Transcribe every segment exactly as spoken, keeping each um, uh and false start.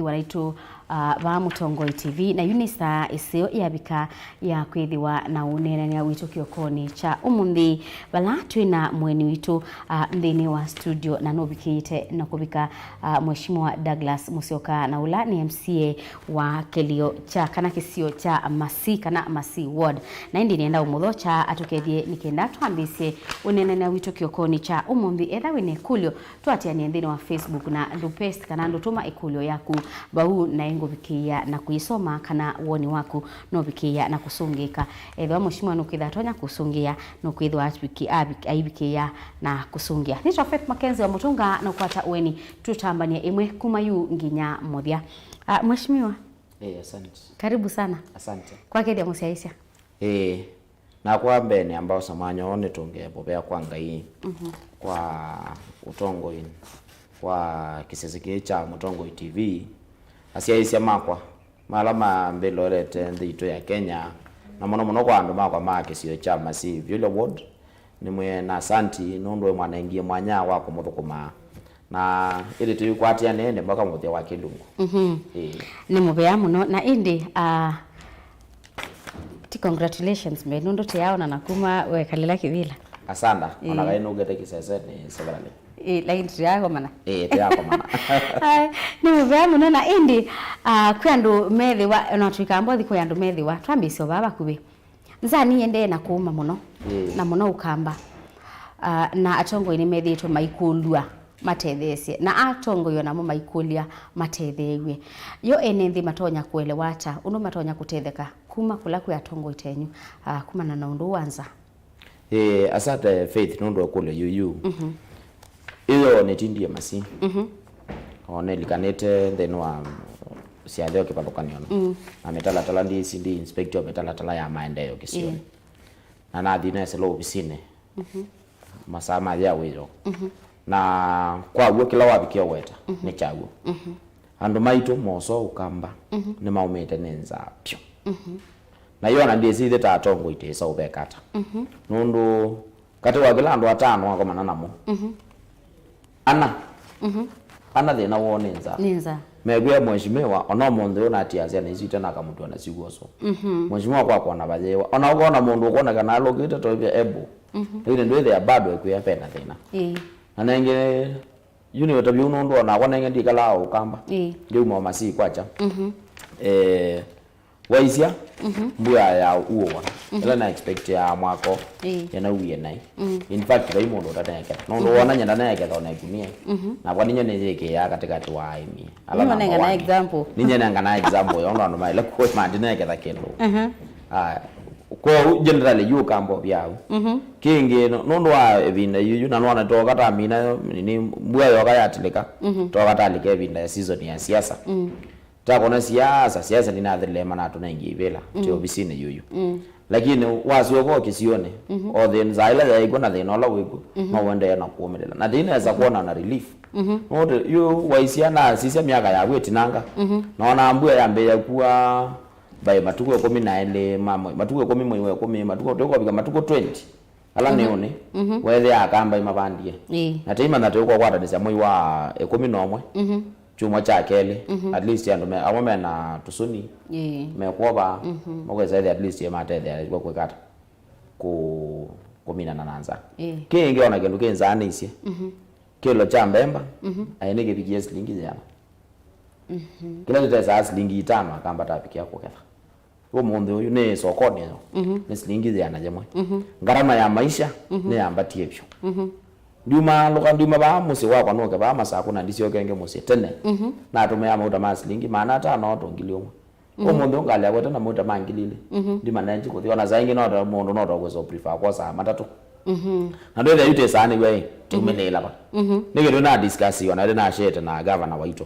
Wanaitũ, ah, vaa Mũtongoi T V, na yu nĩ saa ĩseo yavika ya kwĩthĩwa na ũneenany'a witũ kĩokonĩ kya ũmũnthĩ, vala twĩ na mũeni witũ, ah, nthĩnĩ wa studio, na nũvikĩĩte na kũvika, ah, Mheshimiwa Douglas Musyoka, na ũla nĩ M C A wa kĩlio kya kana kĩsio kya Masi kana Masi Ward. Na ĩndĩ nĩenda ũmũthokya atũkethye nĩ kenda twambĩĩsye ũneenany'a witũ kĩokonĩ kya ũmũnthĩ. Etha wĩ na ĩkũlyo, tũatĩanĩe nthĩnĩ wa Facebook na ndũpost kana ndũtũma ĩkũlyo yaku vau, na ĩngũvikĩĩa na kũisoma, kana woni waku nũvikĩĩa na kũsũngĩĩka. Ethĩwa Mheshimiwa nũkwĩtha atonya kũsũngĩa, nũkwĩthĩwa aviki-, avi-, aivikĩĩa na kũsũngĩa. Nĩtwa Faith Mackenzie wa Mũtũnga na ũkwata ũeni, tũtambany'e ĩmwe kuma yu nginya mũthya. Ah, Mheshimiwa, eh, asante. Karibu sana. Asante. Kwakethya mũsyaĩĩsya. Ĩĩ, nakwa mbee nĩamba osa mwanya ũũ nĩtũngĩe mũvea kwa Ngai, mhm, kwa ũtongoi wa kĩsese kĩĩ kya Mũtongoi T V, asyaĩĩsya makwa, ma ala mambĩlolete nthĩ itũ ya Kenya, na mũno mũno kwa andũ makwa ma kĩsio kya Masi Vyulya Ward, nĩmwĩe na asanti nũndũ wĩ mwanengie mwanya wa kũmũthũkũma. Na ĩndĩ tũikwatĩanĩe nĩ mpaka mũthya wa kĩlungu. Mhm. Ĩĩ. Nĩ mũvea mũno. Na ĩndĩ, ah, ti congratulations mbee, nũndũ tĩyaonana kuma wekalĩla kĩvĩla. Asanda, ĩĩ, ona kaĩ nũkĩte kĩsesenĩ severally. Ĩĩ, lakini tũyakomana. Ĩĩ, tũyakomana. Ai, nĩ mũvea mũno. Na ĩndĩ, ah, kwĩ andũ methĩwa, ona twĩkaa mbothi kwĩ andũ methĩwa, twambĩĩsye o vaa vakuvĩ. Nza nĩyendee na kũũma mũno, ĩĩ, na mũno Ũkamba. Ah, na atongoi nĩmethĩĩtwe maikũlw'a matetheesye, na atongoi o namo maikũlya matetheew'e. Yo ene nthĩ matonya kũelewa ata ũndũ matonya kũtetheka kuma kũla kwĩ atongoi tenyu, ah, kumana na ũndũ ũũ wa nza? Ĩĩ, asante Faith nũndũ wa ĩkũlyo yĩu. Mhm. Ĩyo nĩtindie Masi. Mhm. O nĩlikanĩte nthĩnĩ wa syatheo kĩvathũkany'o, mm, na mĩtalatala, ndĩsĩ ndi inspector wa mĩtalatala ya maendeeo kĩsionĩ. Ĩĩ. Na nathi nesĩla ovisinĩ, mhm, masaa mathĩa wĩoo. Mhm. Na kwa w'o kĩla wavikie ũweta, mhm, nĩ kya w'o. Mhm. Andũ maitũ mosoo Ũkamba, mhm, nĩmaũmĩte nĩ nzaa vyũ. Mhm. Na yo ona ndĩsĩ ithe ta atongoi tĩsa ũveka ata. Mhm. Nũndũ katĩ wa kĩla andũ atano wakomana namo, mhm, ana, mhm, ana thĩna woo nĩ nzaa. Nĩ nzaa. Mekwĩa mheshimiwa, ona ũmũnthĩ ũũ natiaa syana isu ite na kamũtũ na siw'oso. Mhm. Mheshimiwa kwa kwona vayĩwa. Ona ũkona mũndũ ũkwonekana alũkĩte toivya ebu. Mhm. Lakini ndwĩthĩa bado ekwĩa vena thĩna. Ĩĩ. Na nenge, yu nĩ ũtavya ũũ nũndũ onakwa nenge ndikalaa Ũkamba. Ĩĩ. Ndiuma o Masi kwakya. Mhm. Eh, waisya, mhm, mbua ya uo, mhm, ĩla na expect ya mwako, ĩĩ, yanawie naĩ. Mm. In fact, vai mũndũ ũtaneketha. Nũndũ, mhm, wona nyenda neketha ona ĩkunia. Mhm. Nakwa ninyo nĩyĩkĩaa katĩkatĩ wa aĩmi. Ala namba nengana one. Example. Ninye nengana example ya ũndũ andũ maĩle kũĩ mandineketha kĩndũ. Mhm. Ah, kwoou generally yu Ũkamba ũvyau. Mhm. Kĩngĩ, no-, nũndũ wa ĩvinda yuyu, na nona toka tamina, nini, mbua yoka yatilĩka, mhm, toka talika ĩvinda ya season ya siasa. Mm. Takona siasa, siasa ninathilema na tũnengie ivĩla, mm, ti ovisinĩ yuyu. Mm. Lakini wasyoka o kĩsionĩ, mhm, o thĩna, nzaa ĩla yaĩkw'o na thĩna ũla wĩkw'o, mhm, no ũendee na kũũmĩlĩla. Na ndinesa kwona na relief. Mhm. Nũndũ yu waisya na sisya myaka yaku ĩtinanga, mhm, nona mbua yambĩĩa kua by matukũ ĩkũmi na elĩ ma mwei, matukũ ĩkũmi mwei wa ĩkũmi, matukũ, tũkũvika matukũ twenty. Ala, mhm, nĩ ũnĩ, mhm, weethĩa Akamba imavandie. Ĩĩ. Na teimanya tũkũkwatanĩsya mwei wa ĩkũmi na ũmwe, mhm, kyumwa kya kelĩ, mhm, at least andũ me, amwe mena tũsũni, ĩĩ, mekwova, mhm, makwĩsa ĩthĩa at least matetheew'a kwĩka ata? Kũ-, kũminana na nzaa. Ĩĩ. Kĩngĩ ona kĩndũ kĩ nzaa nĩisye. Mhm. Kĩlo kya mbemba, mhm, aĩ nĩkĩvikie silingi yĩana. Mhm. Kĩla kĩtesaa silingi itano Akamba tavikia kũketha. Ũmũnthĩ ũyũ nĩ sokonĩ yo, mhm, nĩ silingi yĩana yĩmwe. Mhm. Ngarama ya maisha, mhm, nĩyambatie vyũ. Mhm. Ndiuma lũka, ndiuma vaa mũsyĩ wakwa nũke vaa Masakũ na ndisyoke ĩngĩ mũsyĩ tene. Mhm. Natũmĩaa mauta ma silingi maana atano to ngili ũmwe. Mhm. Ũmũnthĩ ũũ ngalĩ yakwete na mauta ma ngili ilĩ. Mhm. Ndimanenji kũthi. Ona saa ingĩ no ta mũndũ no ta ũkwĩsa prefer kwosa matatũ. Mhm. Na ndwĩthĩa yu tĩsaa nĩw'o ĩ, mhm, tũmĩlĩĩla va. Mhm. Nĩkĩ twĩna discuss ona ĩndĩ nashĩte na gavana waitũ.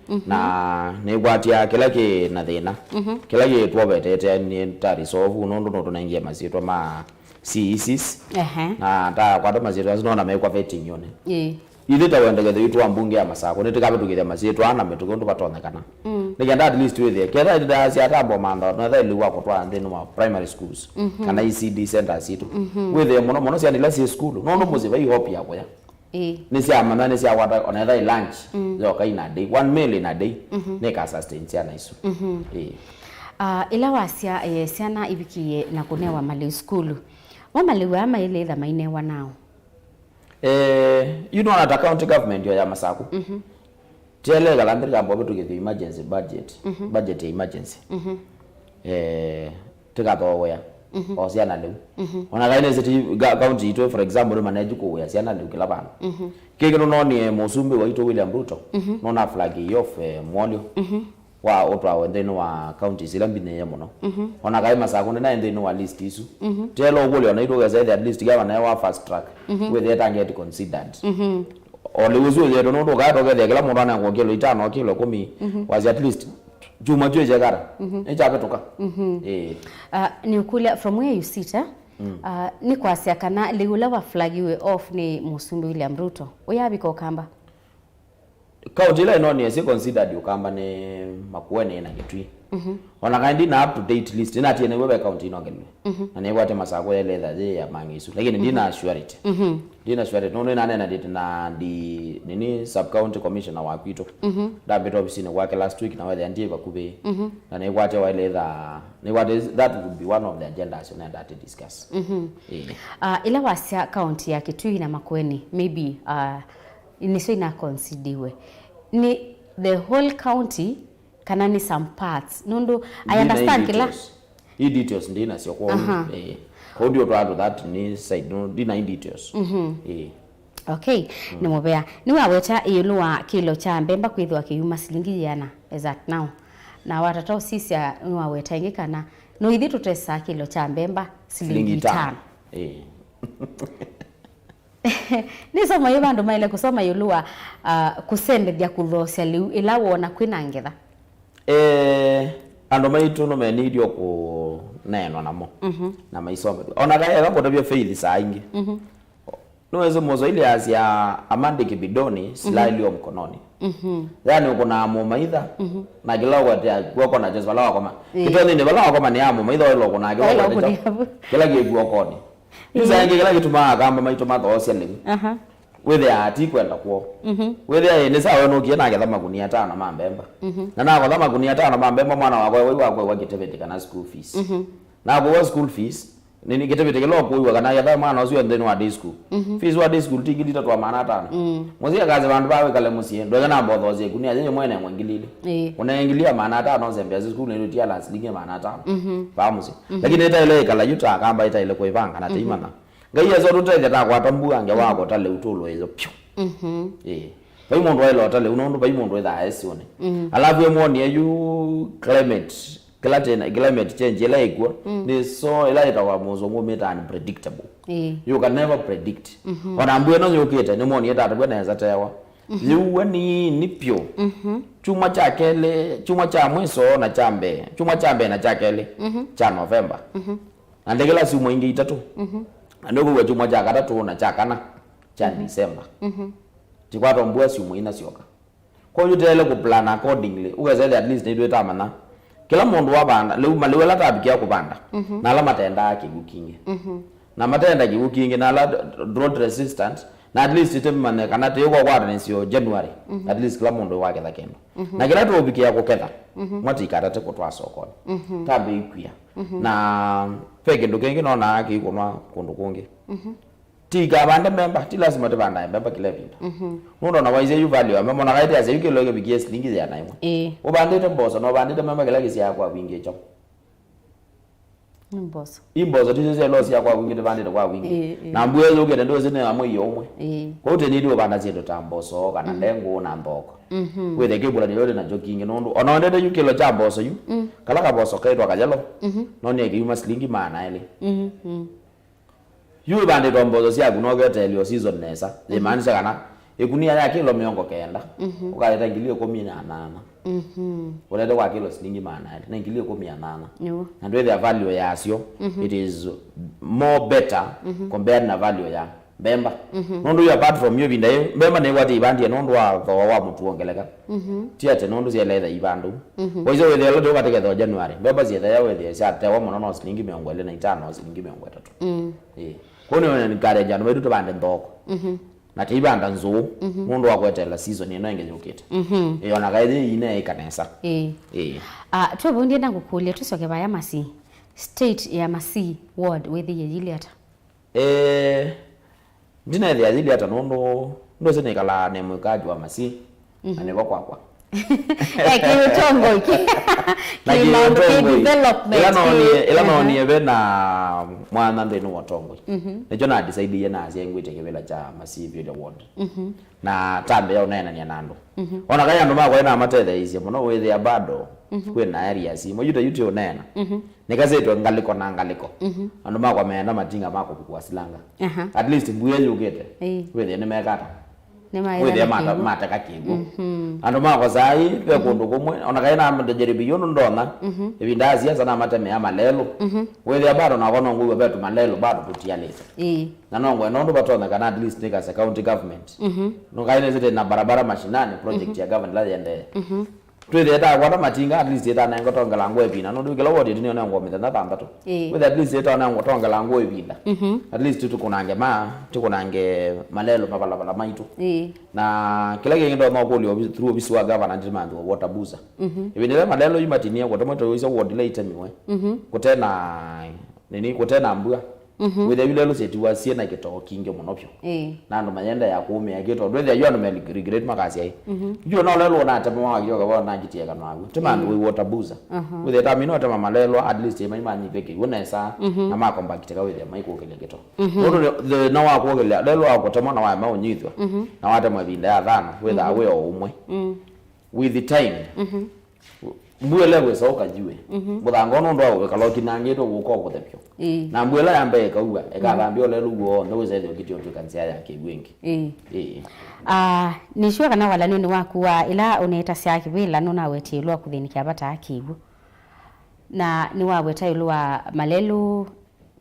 Mhm. Na nĩkwatya kĩla kĩ na thĩna. Mhm. Kĩla kĩ twovetete nĩ ta resolve nũndũ no tũnengie masyĩtwa ma C E Cs. Ehe. Na takwata masyĩtwa asu nona mekwa vetting yone. Ĩĩ. Ithe ta wendekethyo witũ wa mbunge ya Masakũ, nĩtĩkavĩtũkĩthya masyĩtwa na mĩtũkĩ ũndũ vatonyekana. Mm. Nĩkenda at least wĩthĩe. Ketha ĩtinda sya tambo mantha, no etha ĩlĩ wa kũtwaa nthĩnĩ wa primary schools, mhm, kana E C D centers sitũ. Mhm. Wĩthĩe mũno mũno syana ila syĩ sukulu. Nũndũ mũsyĩ vai hope ya kũya. Ĩĩ. Nĩsyamanya, nĩsyakwata ona ethĩwa ĩ lunch, mm, yoka in a day, one meal in a day, mhm, nĩka sustain syana isu. Mhm. Ĩĩ. Ah, ĩla wasya, eh, syana ivikĩĩe na kũnewa malĩu sukulu, mo malĩu aa maĩlĩtha mainewa nao? Eh, you know, ta county government yo ya Masaku. Mhm. Tyaĩle ĩkala nthĩ kamba ũvĩtũkĩthw'a emergency budget, mhm, budget ya emergency. Mhm. Eh, tĩkathooea, mhm, o syana lĩu. Mhm. Ona kaĩ nĩsĩ ti ga-, county itũ, for example, nĩmanenji kũũĩa syana lĩu kĩla vandũ. Mhm. Kĩ kĩndũ noonie mũsumbĩ waitũ William Ruto, mhm, nona flag off, eh, mwolyo, mhm, wa ũtwawe nthĩnĩ wa counties ila mbinyĩĩe mũno. Mhm. Ona kaĩ Masaku ndĩnaĩ nthĩnĩ wa list isu. Mhm. Tyaĩle ũkũlya ona itũ ũkesa ĩthĩa at least gavana e wa fast track, mhm, wĩthĩe ta get considered. Mhm. O lĩu ũsu ũyetwe nũndũ ũkaeta ũkethĩa kĩla mũndũ anengwa kilo itano, kilo kũmi, mhm, wasi at least kyumwa kyũ kyekata, mhm, nĩkyavĩtũka. Mhm. Ĩĩ. Ah, nĩũkũlya, from where you sit, eh? Mm. Ah, nĩ kwasya kana lĩu ũla wa flagiwe off nĩ Mũsumbĩ William Ruto, ũyavika Ũkamba? County ila ĩnonie syĩ considered Ũkamba nĩ Makueni na Kitui. Mhm. Ona kaĩ ndina up to date list, nĩnatie nĩw'o ve county inongelwe. Mhm. Na nĩkwate Masaku yaĩle ĩtha yĩ ya mangĩ isu. Lakini ndina, mhm, surety. Mhm. Ndina surety. Nũndũ nĩnaneenanĩte na ndi, nini, sub county commissioner wa kwitũ. Mhm. Ndambĩte ofisinĩ kwake last week na wethĩa ndiĩ vakuvĩ. Mhm. Na nĩkwate waĩle ĩtha, nĩkwate that would be one of the agendas ũnenda ati discuss. Mhm. Ĩĩ. Ah, ĩla wasya county ya Kitui na Makueni, maybe, ah, nĩsyo ina considiwe. Nĩ the whole county kana nĩ some parts? Nũndũ I understand kĩla. Ii details ndinasyo kwoou. Aha. Eh, kwoou ndiũtwaa to that ni side, no, ndina ii details. Mhm. Eh. Okay, mm, nĩ mũvea. Nĩwaweta ĩũlũ wa kĩlo kya mbemba kwĩthĩwa kĩyuma silingi yĩana as at now. Na watata ũsisya nĩwaweta ĩngĩ kana no ithyĩ tũtesaa kĩlo kya mbemba silingi itano. Eh. Nĩsoma ĩ vandũ maĩle kũsoma ĩũlũ wa, ah, kũsembethya kũthoosya lĩu ĩla woona kwĩna ngetha. Eh, andũ maitũ nũmenĩilye kũneenwa namo, mhm, na maisomethw'a. Ona kaĩ eka kũtavya Faith saa ingĩ. Mhm. Nĩwĩsĩ Mũswahili asya, "Amande kibindoni, silaha iliyo mkononi." Mhm. Yani ũkũnaa mũmaitha, mhm, na kĩla ũkwatia kw'oko nakyo vala wakoma. Ĩĩ. Kĩtonyenĩ vala wakoma nĩ ya mũmaitha, waĩle ũkũnaa kĩla ũkwatia kĩla kĩ kw'okonĩ. Ĩĩ. Yu saa ingĩ kĩla kĩtumaa Akamba maitũ mathoosya lĩu. Aha. Wĩthĩaa ti kwenda kwoo. Mhm. Wĩthĩa ĩ, nĩ sawa nũkie naketha makunia atano ma mbemba. Mhm. Na nakotha makunia atano ma mbemba, mwana wakwa wai wakwa wa kĩteveti kana school fees. Mhm. Nakũwa school fees, nini kĩteveti kĩla ũkũiwa kana ketha mwana ũsu nthĩnĩ wa day school. Mhm. Fees wa day school ti ngili itatũ na maana atano. Mm. Mũsyĩ akasya vandũ va wĩkale mũsyĩ, ndweke namba ũthoosya ikunia yĩĩ mwene ngwa ngili ilĩ. Ĩĩ. Ũnee ngili ya maana atano ũsembea school nĩ ĩtia la silingi maana atano. Mhm. Vaa mũsyĩ. Mhm. Lakini ĩtaĩle ĩkala yu ta Akamba ĩtaĩle kũivanga na, mhm, tĩimanya. Ngai Yesũ atũtethya takwata mbua ngewa, mhm, akota lĩu tũlũĩĩo pyũ. Mhm. Ĩĩ. Vai mũndũ waĩle ota lĩu nũndũ vai mũndũ wĩthaa esiũnĩ. Mhm. Alafu ĩmwonie yu climate, kĩla tena, climate change ĩla ĩkw'o, mm, nĩ so ĩla ĩtawa mũsũngũ mĩta unpredictable. Ĩĩ. You can never predict. Mhm. Ona mbua ĩno yũkĩte, nĩmwonie tatavw'a nesa tewa. Mhm. Yĩuwa nini pyũ. Mhm. Kyumwa kya kelĩ, kyumwa kya mwiso na kya mbee, kyumwa kya mbee na kya kelĩ, mhm, kya November. Mhm. Na ndekĩla syumwa ingĩ itatũ. Mhm. Na nĩũkũw'a kyumwa kya katatũ na kya kana kya, mhm, December. Mhm. Tikwatwa mbua syumwa ina syoka. Kwoou tũteele kũ plan accordingly. Ũkesethĩa at least nĩtwĩtamanya. Kĩla mũndũ wavanda, lĩu malĩu ala tavikĩa kũvanda, mhm, na ala matendaa kĩw'ũ kingĩ. Mhm. Na matenda kĩw'ũ kingĩ, na ala drought resistant, na at least tĩmanye kana tĩũkwa kwatanĩsyo January, mhm, at least kĩla mũndũ waketha kĩndũ. Mhm. Na kĩla tũũvikĩa kũketha, mhm, mwa tikatate kũtwaa sokonĩ. Mhm. Tambĩ ikwia. Mhm. Na ve kĩndũ kĩngĩ nonaa kĩikũnwa kũndũ kũngĩ. Mhm. Tikavande mbemba, ti lasima tĩvandae mbemba kĩla ĩvinda. Mhm. Nũndũ ona waisye yu value ya mbemba, ona kaĩ tĩasya yu kĩlo kĩvikie silingi yĩana ĩmwe. Ĩĩ. Ũvandĩte mboso, na ũvandĩte mbemba kĩla kĩsyaa kwa wingĩ kyaũ? Nĩ mboso. I mboso tisyo syelo sya kwa wingĩ, tĩvandĩte kwa wingĩ. Ĩĩ, ĩĩ. Na mbua ĩyũkĩte ndwĩsĩ nĩ ya mwei ũmwe. Ĩĩ. Kwoou tĩnĩndĩ ũvanda syĩndũ ta mboso, kana, mhm, ndengũ na nthoko. Mhm. Wĩthe kĩvũlanĩlo ndĩ nakyo kingĩ, nũndũ ona wendete yu kĩlo kya mboso yu, mm, kala kaboso kaitwa kayelo, mhm, no nĩ kĩyuma silingi maana elĩ. Mhm. Yu ĩvandĩtwe mboso syaku na ũketeelya o season nesa, mhm, yĩmaanisha kana ĩkunia ya kĩlo mĩongo kenda, mhm, ũkaleta ngili ĩkũmi na nana. Mhm. Ũlete kwa kĩlo silingi maana elĩ, nĩ ngili ĩkũmi na nana. Nĩw'o. Na ndwĩthĩa value yasyo, mhm, it is more better, mhm, compared na value ya mbemba. Mhm. Nũndũ yu apart from yu ĩvinda yĩĩ, mbemba nĩĩkwatĩe ivandĩe nũndũ wa thooa wa mũtu wongeleka. Mhm. Ti atĩ nũndũ syaĩle ĩtha ivandũ. Mhm. Waisye wĩthĩa ĩla tũkatikethwa January, mbemba syĩthĩa wĩthĩa syatewa mũno no silingi mĩongo ĩlĩ na itano, silingi mĩongo ĩtatũ. Mm. Ĩĩ. Kwoou nĩ encourage andũ maitũ tũvande nthoko. Mhm. Na tĩivanda nzũũ, mhm, nũndũ wa kweteela season ĩno ĩngĩ yũkĩte. Mhm. Ĩĩ, ona kaĩ yĩi ĩneeka nesa. Ĩĩ. Ĩĩ. Ah, twĩ vau ndienda ngũkũlya, tũsyoke vaya Masii. State ya Masii ward wĩthĩie yĩilye ata? Eh, ndinethĩa yĩilye ata nũndũ ndũsĩ nĩkalaa nĩ mwĩkaaji wa Masii, na, mhm, nĩvo kwakwa. Eh, kĩũtongoi kĩ. Na kĩ maũndũ kĩ kĩũtongoi. Development. Ĩla noonie, ĩla, aha, noonie ve na mwanya nthĩnĩ wa ũtongoi. Mhm. Nĩkyo na decide nasya ngwĩte kĩvĩla kya Masii Village Ward. Mhm. Na tambĩa ũneenany'a na andũ. Mhm. Ona kaĩ andũ makwa namatetheeisye mũno, wĩthĩa bado, mhm, kwĩ na areas imwe. Yu ta yu tũũneena. Mhm. Nĩkasĩtwe ngalĩko na ngalĩko. Mhm. Andũ makwa meenda matinga ma kũvukua silanga. Aha. At least mbua yũkĩte. Ĩĩ. Wĩthĩa nĩmeka ata? Nĩmaĩthana wĩthĩa mata-, kĩw'ũ. Mateka kĩw'ũ. Mhm. Andũ makwa saa ii, ve, mhm, kũndũ kũmwe, ona kaĩ na ndajaribu yu ndonya, mhm, ĩvinda ya siasa namatemea malelũ. Mhm. Wĩthĩa bado nakwa no ngwĩw'a ve tũmalelũ bado tũtialĩte. Ĩĩ. Na no ngwenda ũndũ vatonyeka kana at least nĩka as a county government. Mhm. Nũkaĩ nĩsĩ twĩ na barabara mashinani, project, mhm, ya government ĩla yendee. Mhm. Twĩthĩe takwata matinga, at least ĩtanenga tongela ngũ ĩvinda. Nũndũ kĩla wodi ĩtũ nĩyo nengwa mĩthenya thanthatũ. Ĩĩ. Wĩthĩa at least ĩtanengwa tongela ngũ ĩvinda. Mhm. At least tũkũnange ma, tũkũnange malelũ mavalvala maitũ. Ĩĩ. Na kĩla kĩngĩ ndonya ũkũlya ovi-, through ovisi wa governor, ndĩmanthiwa water boozer. Mhm. Ĩvinda ĩla malelũ imatinie kũtemwa tũisya ward ĩla itemiwe. Mhm. Kũte na, nini, kũte na mbua. Mhm. Wĩthĩa yu lelũ syĩtiwa syĩ na kĩtoo kingĩ mũno vyũ. Ĩĩ. Na andũ mayendeea kũũmĩa kĩ tondũ wĩthĩa yu andũ me regret makasya ĩ. Mhm. Yu no lelũ ũnatemewa wakĩoka wa ũnangitie kana waku. Ti mandũ, ĩĩ, wĩ water boozer. Aha. Wĩthĩa tamina ũtema malelũ, at least ĩmai manyivĩke yu nesa, mhm, na makombakitĩka wĩthĩa maikũkĩlya kĩtoo. Mhm. Nũndũ thĩna wa kũkĩlya, lelũ wa kũtemwa na waema ũnyithwa, mhm, na watemwa ĩvinda ya thano, wĩthaa, mhm, wĩ o ũmwe. Mm. With the time, mhm, mbua ĩla ĩkwĩsa ũkajiwe. Mhm. Mũthanga ũũ nũndũ wa ũkala ũkinangĩtwe gũka ũkũthepyo. Ĩĩ. Na mbua ĩla ya mbee ĩkaua, ĩkathambia, mhm, ũlelũ w'onthe wĩsethĩa ũkĩtya ũtw'ĩka nzĩa ya kĩw'ũ ĩngĩ. Ĩĩ. Ĩĩ. Ah, nĩsua kana walanonĩ waku wa ĩla ũnetasya kĩvĩla nũnawetie ĩũlũ wa kũthĩnĩkĩa vata kĩw'ũ. Na nĩwaweta ĩũlũ wa malelũ,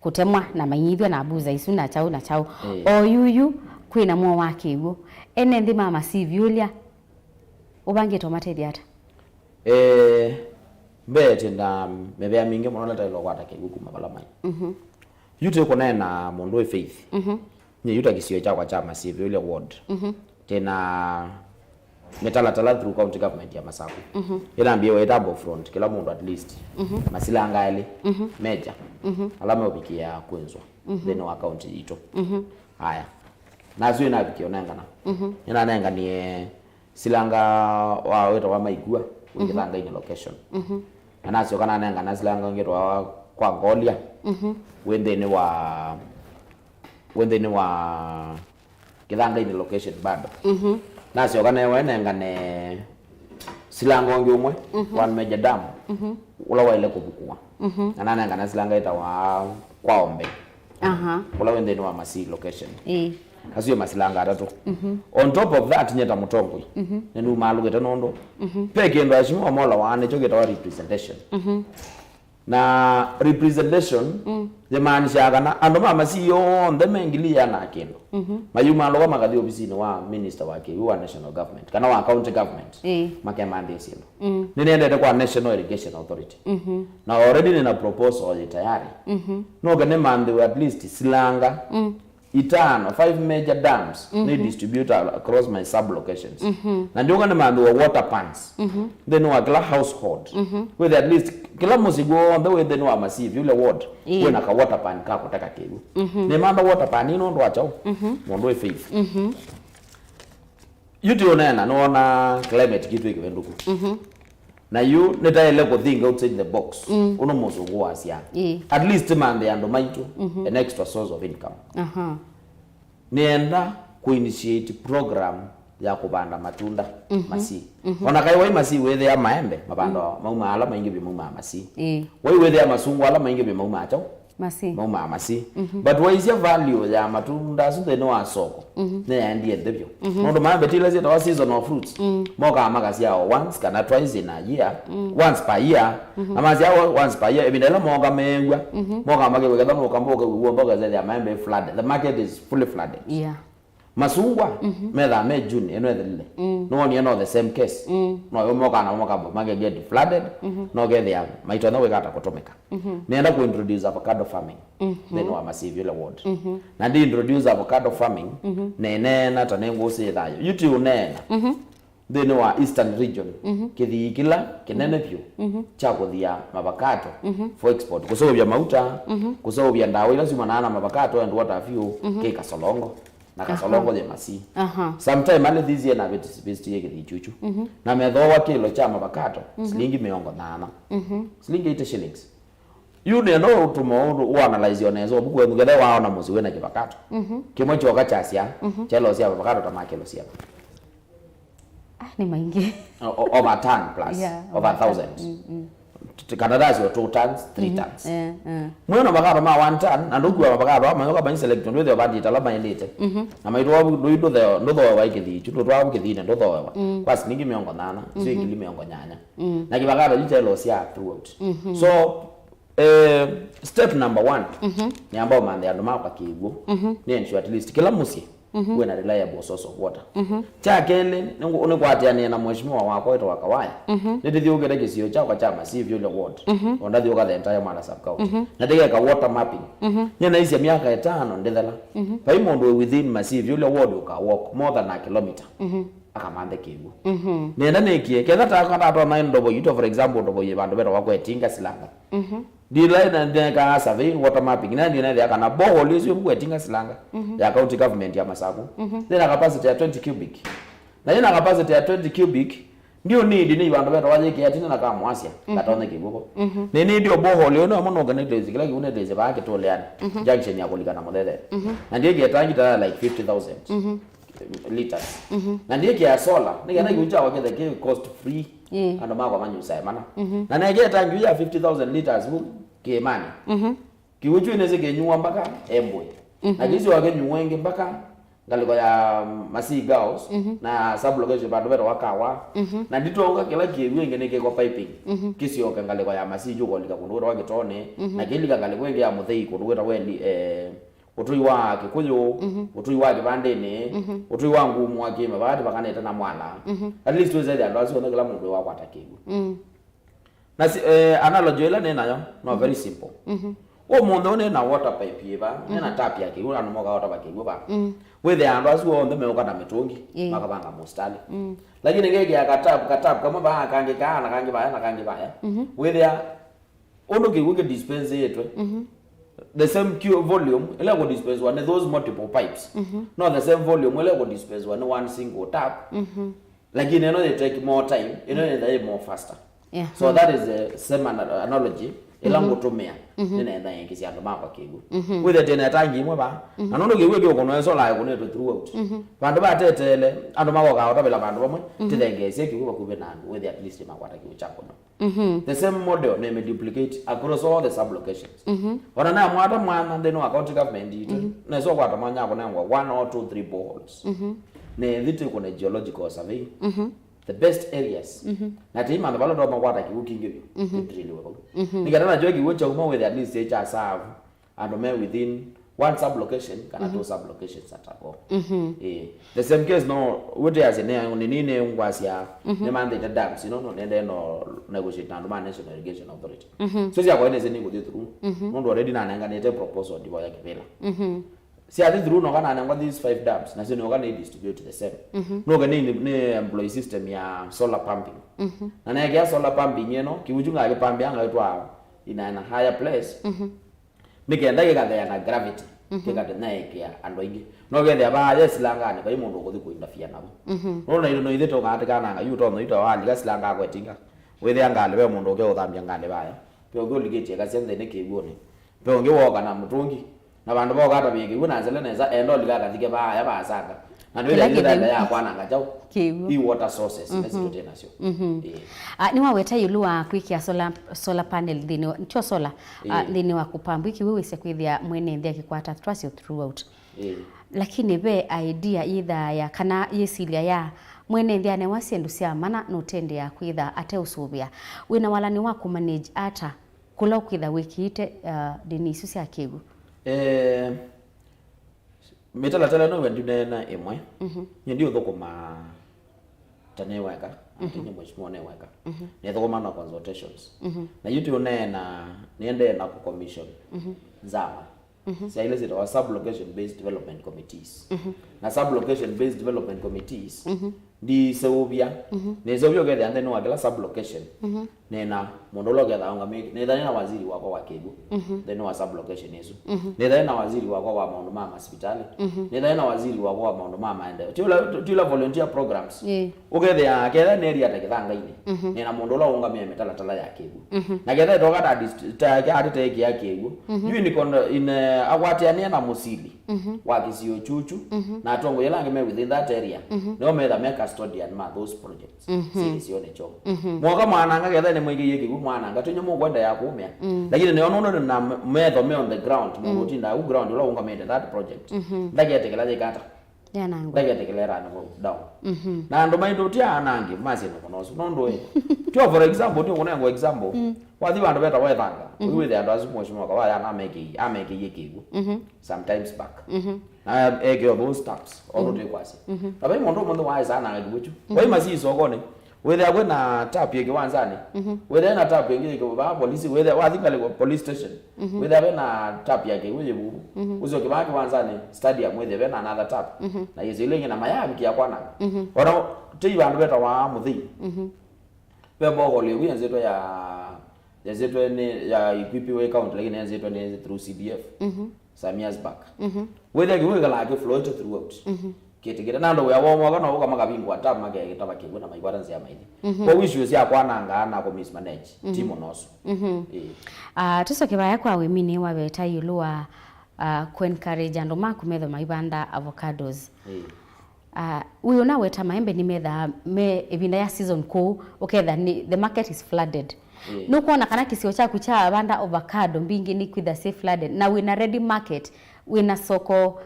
kũtemwa na mainyithw'a na abuza isu na kyaũ na kyaũ. Ĩĩ. O yuyu kwĩ na mũo wa kĩw'ũ. Ene nthĩ ma Masii Vĩũlya ũvangĩte ũmatethya ata? Eh, mbee twĩ na mĩvĩa mingĩ mũno ĩla twaĩle kũkwata kĩw'ũ kuma vala maĩ. Mhm. Yu twĩkũneena mũndũ wĩ Faith. Mhm. Nyie yu ta kĩsio kyakwa kya Masii Vĩũlya ward. Mhm. Twĩ na mĩtalatala through county government ya Masaku. Mhm. Ĩnambie wa Itambo front, kĩla mũndũ at least, mhm, masilanga elĩ, mhm, major, mhm, ala meũvikĩa kwĩnzwa, mhm, nthĩnĩ wa county yitũ. Mhm. Aya. Nasu ĩnavikie ũnengana. Mhm. Ĩnanenganie silanga wa wĩtawa Maikua, wĩ, mhm, Kĩthangainĩ location. Mhm. Na nasyoka nanengana silanga ũngĩ wĩtawa kwa Ngolia, mhm, wĩ nthĩnĩ wa, wĩ nthĩnĩ wa Kĩthangainĩ location bado. Mhm. Nasyoka newe nengane silanga ũngĩ ũmwe, mhm, wa Major Dam, mhm, ũla waĩle kũvukũwa. Mhm. Na nanengana silanga ĩtawa Kwaombe. Aha. Ũla wĩ nthĩnĩ wa Masii location. Ĩĩ. Asu nĩ masilanga atatũ. Mhm. On top of that, nyie ta mũtongoi, mhm, nĩnumaalũkĩte nũndũ, mhm, ve kĩndũ asimũ wa mola wa nĩkyo kĩtawa representation. Mhm. Na representation, mm, yĩmaanishaa kana andũ ma Masii onthe me ngili ĩana na kĩndũ, mhm, mayumaalũka makathi ovisinĩ wa minister wa kĩw'ũ wa national government, kana wa county government, ĩĩ, makemanthĩe syĩndũ. Mm. Nĩnĩendete kwa National Irrigation Authority. Mhm. Na already nĩna proposal yĩ tayari. Mhm. Noke nĩmanthĩwe at least silanga, mm, itano, five major dams, mhm, nĩ distribute across my sub locations. Mhm. Na ndioka nĩmanthĩwe water pans, mhm, nthĩnĩ wa kĩla household. Mhm. Wĩthĩa at least kĩla mũsyĩ w'onthe wĩ nthĩnĩ wa Masii Vĩũlya ward, ĩĩ, wĩna ka water pan ka kũteka kĩw'ũ. Mhm. Nĩmantha water pan ĩno ũndũ wa kyaũ? Mhm. Mũndũ wĩ Faith. Mhm. Yu tũũneena, nĩwona climate kitũ ĩ kĩvĩndũku. Mhm. Na yu nĩtaĩle kũthink outside the box. Mm. Ũndũ mũsũngũ wasya. Ĩĩ. At least tũmanthe andũ maitũ, mhm, an extra source of income. Aha. Nĩenda kũ initiate program ya kũvanda matunda, mhm, Masii. Mhm. Ona kaĩ wai Masii wĩthĩa maembe, mavanda, mm, maumaa ala maingĩ vyũ maumaa Masii. Ĩĩ. Wai wĩthĩa masungwa ala maingĩ vyũ maumaa kyaũ? Masii. Maumaa Masii. Mhm. But waisya value ya matunda asu nthĩnĩ wa soko, mhm, nĩyaendie nthĩ vyũ. Mhm. Nũndũ maembe ti ila syĩtawa seasonal fruits. Mm. Mokaa makasyaa o once kana twice in a year. Mm. Once per year. Mhm. Na masyaa o once per year, ĩvinda ĩla mooka meew'a, mhm, mokaa makew'a ketha mũkamba ũkew'a w'onthe ũkethĩa maembe ĩ flooded. The market is fully flooded. Yeah. Masungwa methaa me June ĩno ĩthĩlĩle. Mm. Nĩwonie no the same case. Mm. No yo moka na moka makenge flooded. Mhm. No kethĩa maitonya wĩkata kũtũmĩka. Mhm. Nĩenda kũintroduce avocado farming. Mhm. Nthĩnĩ wa Masivile ward. Mhm. Na ndi introduce avocado farming. Mhm. Neneena ta nĩngũsĩ thayũ. Yu ti ũneena. Mhm. Nthĩnĩ wa Eastern region, mhm, kĩthii kĩla kĩnene vyũ, mhm, kya kũthia mavakato, mhm, for export, kũseũvya mauta, mhm, kũseũvya ndawa ila syumanaa na mavakato and what have you, mhm, kĩ Kasolongo. Na Kasolongo, aha, yĩ Masii. Aha. Sometime ale this year na visit, visit ye kĩthii kyukyu. Mhm. Na methooa kĩlo kya mavakato, mhm, silingi mĩongo nyanya. Mhm. Silingi eighty shillings. Yu nĩenda ũtũma ũndũ ũanalyze o nesa ũvuku wenyu, ketha waona mũsyĩ wĩna kĩvakato. Mhm. Kĩmwe kyoka kyasya, mhm, kyelo sya avocado ta makelo sya. Ah, nĩ maingĩ. O-, o-, over a ton plus, yeah, over a thousand. Mm, mm. T-, kana that's your two tons, three, mhm, tons. Eh, eh. Mwĩona avocado ma one ton, na ndũkua avocado ama yoka ma select, ndwĩthĩa vandĩte ala maĩlĩte. Mhm. Na maitũ wavu, ndũi ndũtheo-, ndũthoewa ikĩthii, chu ndũtwavu kĩthine, ndũthoewa. Mm. Kwa silingi mĩongo nyanya, sio, mhm, ngili mĩongo nyanya. Mm. Na kĩvakato yu kyelo sya throughout. Mhm. So, eh, step number one, mhm, nĩ amba ũmanthe andũ makwa kĩw'ũ. Mhm. Nĩ ensure at least kĩla mũsyĩ, mhm, wĩna reliable source of water. Mhm. Kya kelĩ, nĩ ngũ-, nĩ kwatĩanĩa na mheshimiwa wakwa wĩtawa Kawaya. Mhm. Nĩtũthyũũkĩte kĩsio kyakwa kya Masivile ward. Mhm. O ndathyũũka the entire Mara sub county. Mhm. Na tĩkeka water mapping. Mhm. Nĩnaisye myaka ĩtano ndĩthela. Mhm. Vai mũndũ wĩ within Masivile ward ũka walk more than a kilometer. Mhm. Akamanthe kĩw'ũ. Mhm. Nĩenda nĩkie, ketha ta kana tona ndovo yitũ, for example, ndovo yĩ vandũ vetawa kwetinga silanga. Mhm. Ndila ĩna ndekaa survey, water mapping, na ndio nethia kana borehole isu kwetinga silanga, mhm, ya county government ya Masaku. Mhm. Ĩna capacity ya twenty cubic. Na ĩna capacity ya twenty cubic, ndio need nĩ vandũ vetawa yĩkĩa tene na kamwasya, mhm, ngatonye kĩw'ũ vo. Mhm. Nĩ need o borehole ĩno amwe nonga nĩ kĩla kĩw'ũ nĩ vaa kĩtũleani, mhm, junction ya kũlika na mũthethea. Mhm. Na ndio kĩtangi ta like fifty thousand. Mhm. Liters. Mhm. Na nĩkĩa solar, nĩkenda, mhm, kĩw'ũ kyakwa kĩthe kĩ cost free. Ĩĩ. Andũ makwa manyusae mana. Mhm. Na nekĩa tangi ya fifty thousand liters vu kĩĩmanĩ. Mhm. Kĩw'ũ kyu nĩsĩ kĩnyuwa mpaka Embwe. Mhm. Na kĩsi wakĩnyuwa ĩngĩ mpaka ngalĩko ya Masii Girls, mhm, na sub location vandũ vetawa Kawa. Mhm. Na nditonga kĩla kĩw'ũ ĩngĩ nĩkĩko piping. Mhm. Kĩsyoke ngalĩko ya Masii juu kũlika kũndũ wĩtawa Kĩtone. Mhm. Na kĩlika ngalĩko ĩngĩ ya Mũthei kũndũ wĩtawa Eli-, eh, ũtũi wa Kĩkũyũ, mhm, ũtũi wa kĩvandĩnĩ, mhm, ũtũi wa ngumwa kĩma vaati vakanĩte na mwala. Mhm. At least wĩsethĩa andũ asu onthe kĩla mũndũ wakwata kĩw'ũ. Mm. Na si, eh, analogy ĩla nĩ nayo no, mhm, very simple. Mhm. Ũmũnthĩ ũũ nĩ na water pipe yĩ va, nĩ na, mhm, tap ya kĩw'ũ, andũ moka watava kĩw'ũ va. Mm. Wĩthĩa andũ asu onthe meũka na mĩtũngi, ĩĩ, makavanga mũsitalĩ. Mm. Lakini ngekĩa ka tap, ka tap kamwe vaa, kangĩ kaa, na kangĩ vaya, na kangĩ vaya. Mhm. Wĩthĩa ũndũ kĩw'ũ kĩdispensiĩtwe, mhm, the same Q volume ĩla ĩkũdispenswa nĩ those multiple pipes. Mhm. No the same volume ĩla ĩkũdispenswa nĩ one single tap. Mhm. Lakini ĩno yĩ take more time, ĩno yĩtha yĩ more faster. Yeah. So, mhm, that is the same ana-, analogy ĩla, mhm, ngũtũmĩa, mhm, nĩnenda yĩngĩsya andũ makwa kĩw'ũ. Mhm. Wĩthĩa tena tangi ĩmwe vaa. Mhm. Na nũndũ kĩw'ũ kĩũkũnwa ĩsola ĩkũnĩtwe throughout. Mhm. Vandũ vatetele, andũ makoka ũtavĩla vandũ vamwe, mhm, tĩthengeesye kĩw'ũ vakuvĩ na andũ, wĩthĩa at least makwata kĩw'ũ kya kũnwa. Mhm. The same model nĩmĩduplicate across all the sub-locations. Mhm. Ona namwata mwanya nthĩnĩ wa county government itũ, mhm, nesa ũkwata mwanya wa kũnengwa one or two, three boreholes. Mhm. Nĩthi twĩkũne geological survey. Mhm. The best areas. Mhm. Na tĩimantha vala twauma kwata kĩw'ũ kingĩ vyũ, mhm, tũtilĩwe vau. Mhm. Nĩkenda nakyo kĩw'ũ kyauma wĩthĩa at least kya serve andũ me within one sub-location kana, mhm, two sub-locations at a go. Mhm. Eh, the same case no, wĩteasya nĩ, nĩ, nĩ, nĩ ngwasya, mhm, nĩmanthĩte dams, you know, no nende no negotiate na andũ ma National Irrigation Authority. Mhm. So syakwa nĩsĩ nĩkũthi through. Mhm. Nũndũ already nanenganĩte proposal ndivoya kĩvĩla. Mhm. Syathi through no kana nengwa these five dams, na sio nĩoka nĩ distribute the same. Mhm. Nũke nĩ, nĩ employ system ya solar pumping. Mhm. Na nekĩa solar pumping ĩno, kĩw'ũ kyu ngakĩpambĩa ngaitwa in a higher place. Mhm. Nĩkenda kĩkathea na gravity, mhm, kĩkatenyaĩkĩa andũ aingĩ. No kethĩa vaa ye silanganĩ, vai mũndũ ũkũthi kũinda fia navo. Mhm. Nũndũ na ĩndĩ no ithe tũngatĩkananga, yu tono ita walika silanga akwetinga. Wĩthĩa ngalĩ, ve mũndũ ũke ũthambya ngalĩ vaya. Ve ũngĩ ũlikĩtye kasya nthĩnĩ kĩw'ũnĩ. Ve ũngĩ woka na mũtũngi. Na vandũ voka atavĩe kĩw'ũ na nzele nesa, enda ũlika akathike vaya vasanga. Na kĩla ndwĩthĩa kĩtheu ya kwananga kyaũ. Kĩw'ũ. I water sources, mhm, nesi tũtĩ nasyo. Mhm. Ĩĩ. Ah, nĩwaweta ĩũlũ wa kwĩkĩa solar, solar panel nthĩnĩ wa, tyo solar, ah, ĩĩ, nthĩnĩ wa kũpambwa kĩw'ũ wĩsĩ kwĩthĩa mwene nthĩ akĩkwata twasyo throughout. Ĩĩ. Lakini ve idea yĩthaa ya, kana yĩsilya ya mwene nthĩ anewa syĩndũ sya mana nũtendeea kwĩtha ateũsũvĩa. Wĩna walani wa kũmanage ata kũla ũkwĩtha wĩkĩĩte, ah, ndĩni isu sya kĩw'ũ? Eh, Mĩtalatala ĩno we ndiũneena ĩmwe. Mhm. Nyie ndiũthũkũma ta nĩ weka, mhm, atĩ nyie mheshimiwa nĩ weka. Mhm. Nĩthũkũma na consultations. Mhm. Na yu ndiũneena, nĩendee na kũcommission, mhm, nzama. Mhm. Sya ila syĩtawa sub-location based development committees. Mhm. Na sub-location based development committees, mhm, ndiseũvya. Mhm. Nĩseũvya ũkethĩa nthĩnĩ wa kĩla sub-location. Mhm. Nĩna mũndũ ũla ũkethĩa aũngamĩte. Nĩtha nĩna waziri wakwa wa kĩw'ũ, mhm, nthĩnĩ wa sub-location ĩsu. Mhm. Nĩtha nĩna waziri wakwa wa maũndũ ma masivitali. Mhm. Nĩtha nĩna waziri wakwa wa maũndũ ma maendeeo. Ti ũla, ti ũla volunteer programs. Ĩĩ. Ũkethĩa ketha nĩ area ta Kĩthangainĩ, mhm, nĩna mũndũ ũla ũũngamĩe mĩtalatala ya kĩw'ũ. Mhm. Na ketha ĩtoka ta dist-, ta, ta, ta kĩw'ũ. Mhm. Yu in con-, in, eh, akwatĩanĩe na mũsili, mhm, wa kĩsio kyũkyu, mhm, na atongoi ala angĩ me within that area, mhm, nĩo metha me custodian ma those projects. Mhm. Syĩ kĩsionĩ kyoo. Mhm. Mwoka mwananga ketha nĩ mwĩkĩie kĩw'ũ mwananga, tũnye mũkwendeea kũũmĩa. Mm. Lakini nĩo nũndũ na metho me on the ground, mũndũ, mm, ũtindaa ku ground ũla ũũngamĩte that project. Mhm. Ndaketĩkĩla yĩkata. Yanangwa. Ndaketĩkĩlera andũ vau down. Mhm. Na andũ maitũ ti anangi ma syĩndũ mũno ũsu. Nũndũ ĩ, tio, for example, nĩ ũkũnengwa example. Mm. Wathi vandũ vetawa Ĩthanga. Mhm. Ũyu wĩthĩa andũ asu mheshimiwa Kawaya amekĩie, amekĩie kĩw'ũ. Mhm. Sometimes back. Mhm. Na ekĩo those stamps, o, mhm, tũtĩkwasya. Mhm. Na vai mũndũ ũmũnthĩ waĩ sana kĩw'ũ kyu. Mhm. Vai masi isokonĩ. Wĩthĩa kwĩ na tap yĩ kĩwanzanĩ. Mhm. Wĩthĩa na tap ĩngĩ yĩ kĩvaa polisi. Wĩthĩa wathi ngalĩko police station. Mhm. Wĩthĩa ve na tap ya kĩw'ũ yĩ vuvu. Mhm. Ũsyoke vaa kĩwanzanĩ stadium wĩthĩe ve na another tap. Mhm. Na yĩsĩ ĩla ĩngĩ na mayavikĩa kwananga. Mhm. Ona tei vandũ vetawa Mũthei. Mhm. Ve borehole ĩvu yenzĩtwe ya, yenzĩtwe nĩ ya equipiwe county, lakini yenzĩtwe nĩ through C D F. Mhm. Some years back. Mhm. Wĩthĩa kĩw'ũ kĩkalaa kĩ float throughout. Mhm. Kĩtĩkĩte. Na andũ wĩa woo mwoka no ũka makavingũa tap makekĩta vakĩw'ũ na maikwata nzĩa maithi. Mhm. Kwoou issues sya kwananga na kũ mismanage, ti, mhm, mũno ũsu. Mhm. Ĩĩ. Ah, tũcoke vaya kwa wĩminĩ wa weta ĩũlũ wa, ah, kũ encourage andũ maku methwe maivanda avocados. Ĩĩ. Ah, ũyũ na weta maembe nĩmethaa me ĩvinda ya season kũu, ũketha nĩ, the market is flooded. Ĩĩ. Nũkwona kana kĩsio kyaku kya vanda avocado mbingĩ nĩ kwĩtha syĩ flooded, na wĩna ready market, wĩna soko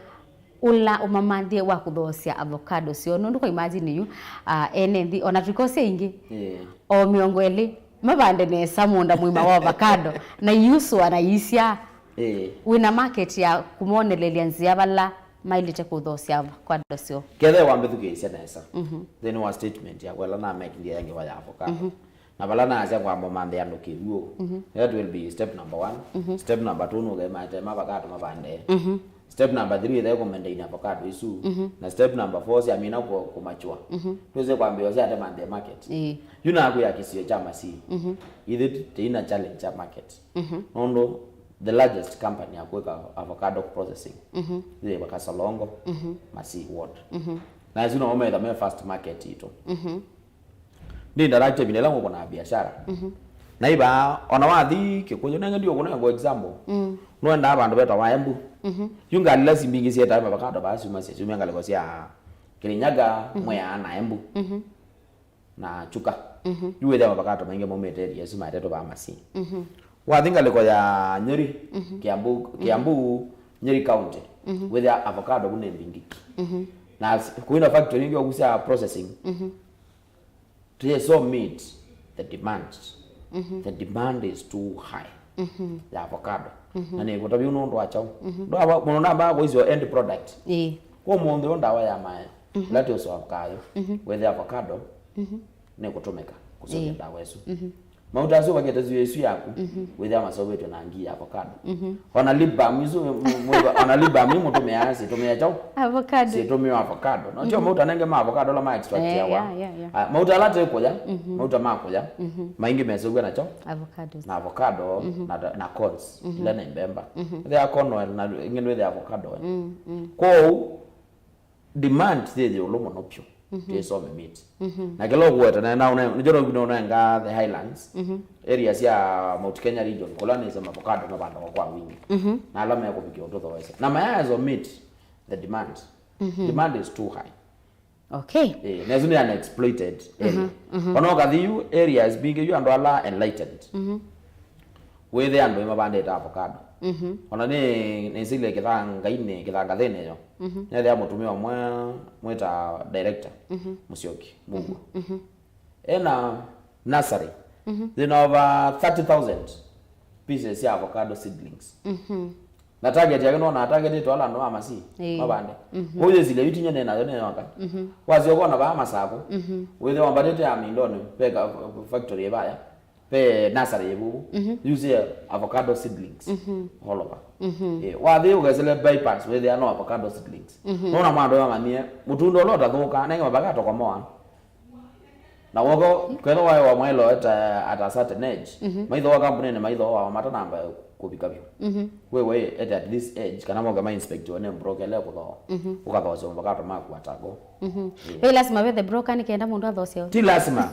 ũla ũmamanthie wa kũthoosya avocado syoo, nũndũ kwa imagine yu, ah, ene nthĩ, ona twĩkosya ingĩ, ĩĩ, o mĩongo ĩlĩ, mavande nesa mũũnda mũima wa avocado, na iusũa na iisya. Ĩĩ. Wĩna market ya kũmonelelya nzĩa vala maĩlĩte kũthoosya avocado syoo. Kethe wambĩthukĩĩsya nesa, mhm, nthĩnĩ wa statement yakwa ĩla namekĩie ya ngewa ya avocado. Mhm. Na vala naasya kwamba ũmanthe andũ kĩw'ũ, mhm, that will be step number one. Mhm. Step number two nũkemaete mavakatũ mavandee. Mhm. Step number three ĩthe kũmaintain avocado isu. Mhm. Na step number four syamina kũ-, kũmachua. Mhm. Twĩsĩ kwambĩĩa syatemanthe market. Ĩĩ. Yu nakwĩa kĩsio kya Masii. Mhm. Ithyĩ tĩina challenge ya market. Mhm. Nũndũ the largest company ya kwĩka avocado processing, mhm, yĩ Kasolongo, mhm, Masii Ward. Mhm. Na asu nao metha me first market itũ. Mhm. Ndi interactive ĩla ngũkũnaa biashara. Mhm. Na ivaa, ona wathi Kĩkũyũ, nenge ndiũkũnengwa example. Mm. Nũendaa vandũ vetawa Embu. Mhm. Yu ngalĩ ila simbingĩ syetae mavakado vaa syumasya, syumya ngalĩko sya Kirinyaga, mhm, Mwea na Embu. Mhm. Na Chuka. Mhm. Yu wĩthĩa mavakado maingĩ maumĩte area isu matetwe vaa Masii. Mhm. Wathi ngalĩko ya Nyeri, mhm, Kiambu, mhm, Kiambu, Nyeri County. Mhm. Wĩthĩa avocado ku nĩ mbingĩki. Mhm. Na s-, kwĩna factory ingĩ oku sya processing. Mhm. They so meet the demand. Mhm. The demand is too high. Mhm. Ya avocado. Mhm. Na nĩkũtavya nũndũ wa kyaũ. Mhm. Ndũ ava, mũno namba kũisyo end product. Ĩĩ. Kwa mũndũ yo ndawa ya maĩ. Mhm. Ĩla twĩsũa kayo. Mhm. Wĩthĩa avocado, mhm, nĩkũtũmĩka kũseũvya, ĩĩ, ndawa ĩsu. Mhm. Mauta asu vakĩte zuo ĩsu yaku, mhm, wĩthĩa maseũvĩtw'e na ngi ya avocado. Mhm. Ona lip balm isu, mũ-, mũ-, ona lip balm ĩ mũtũmĩaa syĩtũmĩe kyaũ? Avocado. Syĩtũmĩwa avocado. No tyo, mhm, mauta nenge ma avocado ala ma extract, eh, yawa. Yeah, yeah, yeah. Ah, mauta ala tĩ kũya, mhm, mauta ma kũya, mhm, maingĩ meseũvw'a nakyo? Avocados. Na avocado, mhm, na, na cones, mhm, ila nĩ mbemba. Mhm. Ĩthĩa corn oil na ĩngĩ nĩwĩthĩa avocado oil. Mm, mm. Kwoou, demand yĩ ĩũlũ mũno vyũ. Mhm. Twĩsome meat. Mhm. Na kĩla ũkũweta na, na, na, nĩkyo nũnenga the highlands, mhm, area sya Mount Kenya region, kũla nĩsĩ avocado mavandawa kwa wingi. Mhm. Na ala mekũvikĩa ũtũthoesya. Na mayaezo meat the demand. Mhm. Demand is too high. Okay. Eh, na ĩsu nĩ unexploited area. Mhm, mhm. Ona ũkathi yu areas mbingĩ yu andũ ala enlightened. Mhm. Wĩthĩa andũ nĩmavandĩte avocado. Mhm. Ona nĩ, nĩsĩlye kĩthangainĩ, kĩthangathĩnĩ yo. Mhm. Nethĩa mũtumĩa ũmwe mwĩta director, mhm, Mũsyoki, Mũvua. Mhm, mhm. Ena nursery. Mhm. Yĩna over thirty thousand pieces sya avocado seedlings. Mhm. Na target yake nona targetĩtwe ala andũ ma Masii, ĩĩ, mavande. Mhm. Kwoou yĩsilya yu tinya nĩ nayo nĩ yoka. Mhm. Wasyoka ona vaa Masakũ, mhm, wĩthĩwa wambatĩte ya mindonĩ, ve ka-, factory ĩvaya, ve nursery ĩvuvu, mhm, use avocado seedlings, mhm, all over. Mhm. Eh, wathi ũkesele bypass, wĩthĩa no avocado seedlings. Mhm. Nona mwandu mamanyie, mũtunda ũla ũtathũka, nenge mavaka tokomoa. Na woko, ketha waĩ wa mwaĩlo at a, at a certain age, mhm, maitho wa kampunĩnĩ, maitho wa matanamba kũvika vyũ. Mhm. We, we, at, at this age, kana moke ma inspect one broker ele kũthoo. Mhm. Ũkathoosya mavakato maku atago. Mhm. Yeah. Ve lasima ve the broker nĩ kenda mũndũ athosye? Ti lasima.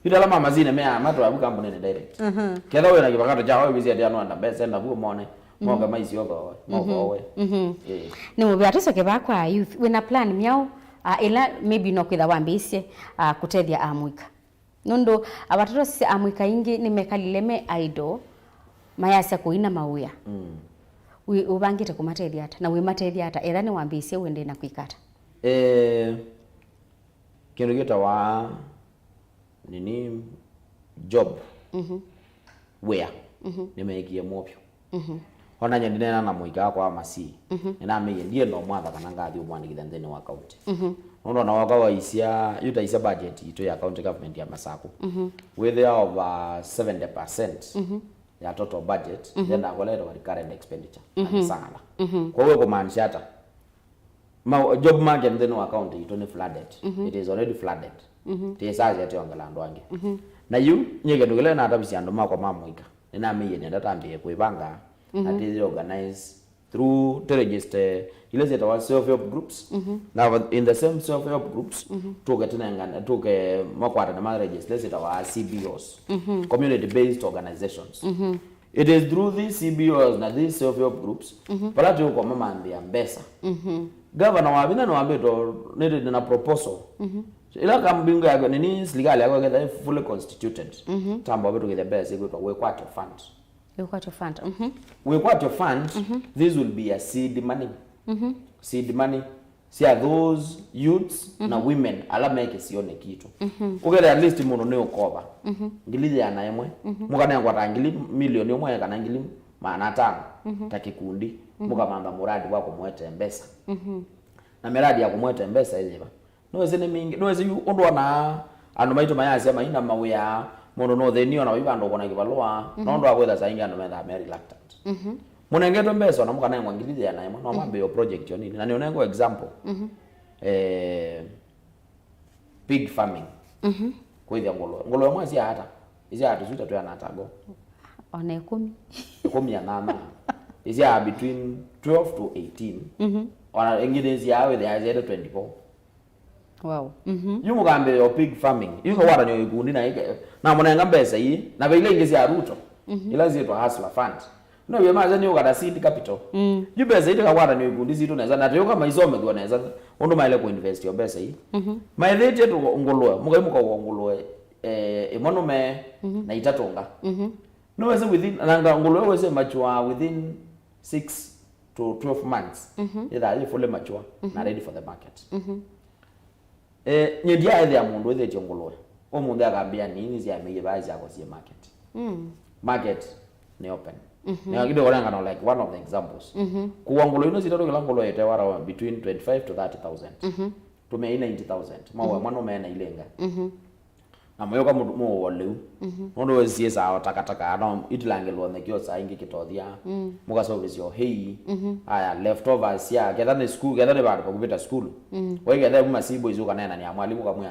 Yu tala ma Masii me matwaa vu kampunĩnĩ direct. Mhm. Ketha wĩ na kĩvakato kya wawĩsĩ ati anoenda mbesa, enda vu mone. Moke, mhm, maisyothooe, mhm, mothooe. Mhm. Eh. Nĩ mũvea tũcoke vaa kwa youth. Wĩna plan myaũ, ah, ĩla maybe no kwĩtha wambĩĩsye, ah, kũtethya amũika? Nũndũ, ah, vata twasisya amũika aingĩ nĩmekalile me idle, mayasya kũina mawĩa. Mm. Wĩ-, ũvangĩte kũmatethya ata? Na wĩmatethya ata? Etha nĩwambĩĩsye wĩendee na kwĩka ata? Eh, kĩndũ kĩtawa nini, job, mhm, wĩa, mhm, nĩmeekie mũvyo. Mhm. Ona nye ndineena na mũika wakwa wa Masii, mhm, nĩnamĩie ndienda ũmwatha kana ngathi ũmwandĩkĩthya nthĩnĩ wa kaunti. Mhm. Nũndũ ona woka waisya, yu taisya budget itũ ya county government ya Masakũ, mhm, wĩthĩa over seventy percent, mhm, ya total budget, mhm, yendaa kũletwa recurrent expenditure, na, mhm, mĩsaala. Mhm. Kwoou ĩkũmaanisha ata? Ma, job market nthĩnĩ wa county itũ nĩ flooded. Mhm. It is already flooded. Mhm. Tĩĩsaa ĩteongela andũ angĩ. Mhm. Na yu, nyie kĩndũ kĩla natavisye andũ makwa ma mũika, nĩnamĩie nenda tambĩĩe kwĩvanga, na, mhm, tĩyĩ organize through, tĩ register ila syĩtawa self help groups. Mhm. Na in the same self help groups, mhm, tũke tũnengane, tũke makwatane ma register syĩtawa C B Os, mhm, community based organizations. Mhm. It is through these C B Os na these self help groups, mhm, vala tũkoma mambĩa mbesa. Mhm. Gavana wa vinya nĩwambĩtwe nĩtĩ na proposal. Mhm. Ila kambunge yake nini, silikalĩ yake ketha fully constituted. Mhm. Tamba vĩtũkĩthya mbesa ikwĩtwa wĩkwatyo fund. Wĩkwatyo fund. Mhm. Wĩkwatyo fund, mhm, this will be a seed money. Mhm. Seed money sya those youths na, mhm, women ala me kĩsionĩ kitũ. Mhm. Ũkethĩa at least mũndũ nĩ ũkova, mhm, ngili yĩana ĩmwe, mhm, mũkanengwa ta ngili milioni ĩmwe kana ngili maana atano, mhm, ta kĩkundi, mhm, mũkamantha mũradi wa kũmũete mbesa. Mhm. Na miradi ya kũmũete mbesa ĩyĩva? Nĩwĩsĩ nĩ mingĩ, nĩwĩsĩ yu ũndũ onaa andũ maitũ mayasya maina mawĩa, mũndũ nũthĩnio na waiva andũ ũkona kĩvalũa, mhm, nũndũ wa kwĩtha saa ingĩ andũ methaa me reluctant. Mhm. Mũnengetwe mbesa ona mũkanengwa ngili yĩana ĩmwe, no, mhm, mwambĩĩe o project o nini. Na nĩũnengwa example. Mhm. Eh, pig farming. Mhm. Kwĩthya ngũlũe. Ngũlũe ĩmwe ĩsyaa ata? Ĩsyaa tũsui ta twĩana ata ngo? Ona ĩkũmi. Ĩkũmi na nyanya. Ĩsyaa between twelve to eighteen. Mhm. Ona ĩngĩ nĩsyaa wĩthĩa ĩsyaĩte twenty-four. Wow. Mhm. Yu mũkambĩĩa o pig farming. Yu, mhm, kawatanio ikundi na ike-, na mũnenga mbesa ii, na ve ila ingĩ sya Ruto, mhm, ila syĩtwa Hustler Fund. No wĩmasya nĩ ũkata seed capital. Mm. Yu mbesa ii tikawatanio ikundi sitũ nesa, na tĩũka maisomethw'a nesa ũndũ maĩle kũinvest o mbesa ii. Mhm. Maĩthĩtye tũ ngũlũe, mũkai mũkaua ngũlũe, eh, ĩmwe nũme, mhm, na itatũ nga. Mhm. Nĩwĩsĩ within, na nga ngũlũe wĩsĩ mature within six to twelve months. Mhm. Yĩthaa yĩ fully mature, mhm, na ready for the market. Mhm. Eh, nyie ndiaethĩa mũndũ wĩthĩtye ngũlũe. Ũmũnthĩ akambĩa nini syamĩie vaa syakosie market. Mm. Market nĩ open. Mhm. Na kĩndũ kũnengana like one of the examples. Mhm. Kũwa ngũlũe ino sitatũ kĩla ngũlũe ĩtewara between twenty-five to thirty thousand. Mhm. Tũmĩai ninety thousand. Mawe, mhm, mwana ũmeena ilenga. Mhm. Na mũyũka mũndũ mũũo lĩu. Mhm. Nũndũ wĩsiĩsaa o takataka, no itilangĩlwa nthekio saa ingĩ kĩtothya. Mm. Mũkaseũvĩsya o hei. Mhm. Aya, leftovers sya, ketha nĩ sukulu, ketha nĩ vandũ vakuvĩta sukulu. Mm. Waiketha ĩvu masibo isu ũkaneenania na mwalimũ kamwĩa,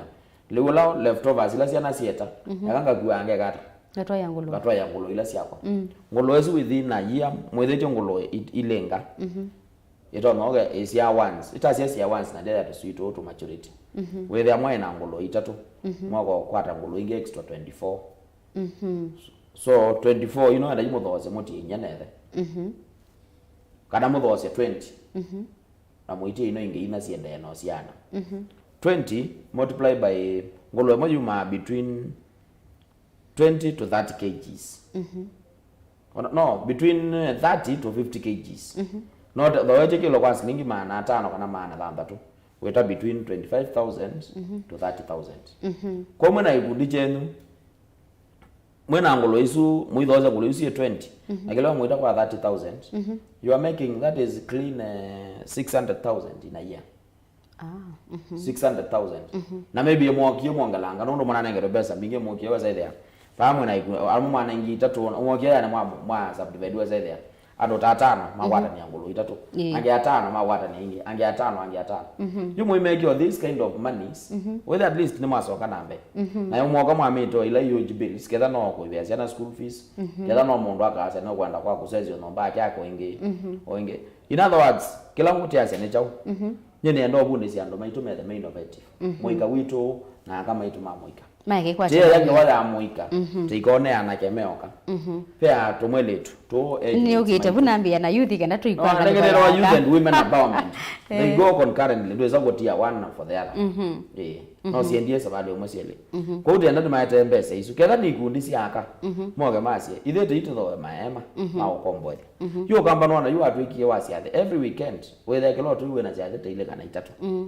lĩu ũla leftovers ila syana syeta, mhm, eka ngakuaa ngeka ata? Ngatwaĩa ngũlũe. Ngatwaĩa ngũlũe ila syakwa. Mm. Ngũlũe isu within a year, mwĩthĩtye ngũlũe i-, ilinga. Mhm. Ĩtonya oke ĩsyaa once. Ĩtasya ĩsyaa once na ndĩaĩa tũsui tũũ tũ maturity. Mhm. Wĩthĩa mwaĩ na ngũlũe itatũ. Mhm. Mwaka ũkwata ngũlũe ingĩ extra twenty-four. Mhm. So twenty-four ino enda imũthoose mũtie inya nethe. Mhm. Kana mũthoose twenty. Mhm. Na mũitie ino ingĩ ina siendee na ũsiana. Mhm. Twenty multiply by ngũlũe ĩmwe yumaa between twenty to thirty kgs. Mhm. Ona, no, between, eh, thirty to fifty kgs. Mhm. No, though ĩtĩkĩlwe kwa silingi maana atano kana maana thanthatũ, wĩta between twenty-five thousand, mhm, to thirty thousand. Mhm. Kwa mwĩ na ikundi kyenyu, mwĩ na ngũlũ isu, mũithoosya ngũlũ isu syĩ twenty, na kĩla mwĩta kwa thirty thousand, you are making, that is clean, eh, six hundred thousand in a year. Ah, mhm. Six hundred thousand. Na maybe mwokie mwongelanga, nũndũ mwananengerwe mbesa mbingĩ, mwokie wesa ĩthĩa. Paa mwĩ na iku-, amwe mwana ingi itatũ, mwokie yani mwa, mwa subdivide wesa ĩthĩa. Andũ ta atano magwatania ngũlũ itatũ. Ĩĩ. Angĩ atano magwatania ingĩ, angĩ atano, angĩ atano. Yu mũimekio this kind of monies, whether at least nĩmwasoka na mbee. Nayo mwoka mwamĩtwa ila huge bills, ketha no kũivĩa syana school fees, ketha no mũndũ akasya no kwenda kwa kũsesio nyũmba yake ako ĩngĩ, o ĩngĩ. In other words, kĩla ngũtiasya nĩ kyaũ. Nyie nĩenda ũvundĩsya andũ maitũ methe me innovative. Mũika witũ na aka maitũ ma mũika. Maeke kwatya tĩeya ngewa ya mũika, tĩikone anake meoka. Ve tũmwelĩtu tũ nĩ ũkĩte vu nambĩa na youth kenda tũikwanga nĩkwa youth and women empowerment. They go concurrently, ndwĩsa kũtia one for the other. Ĩĩ. No siendie savalĩ ũmwe syelĩ. Kwoou tĩenda tũmaetee mbesa isu. Ketha nĩ ikundi sya aka, moke masye, ithyĩ tĩitũthoe maema ma ũkombothi. Yu ũkamba nona yu atwĩkie wa syathĩ every weekend, wĩthekela ũtwi wĩna syathĩ ta ilĩ kana itatũ.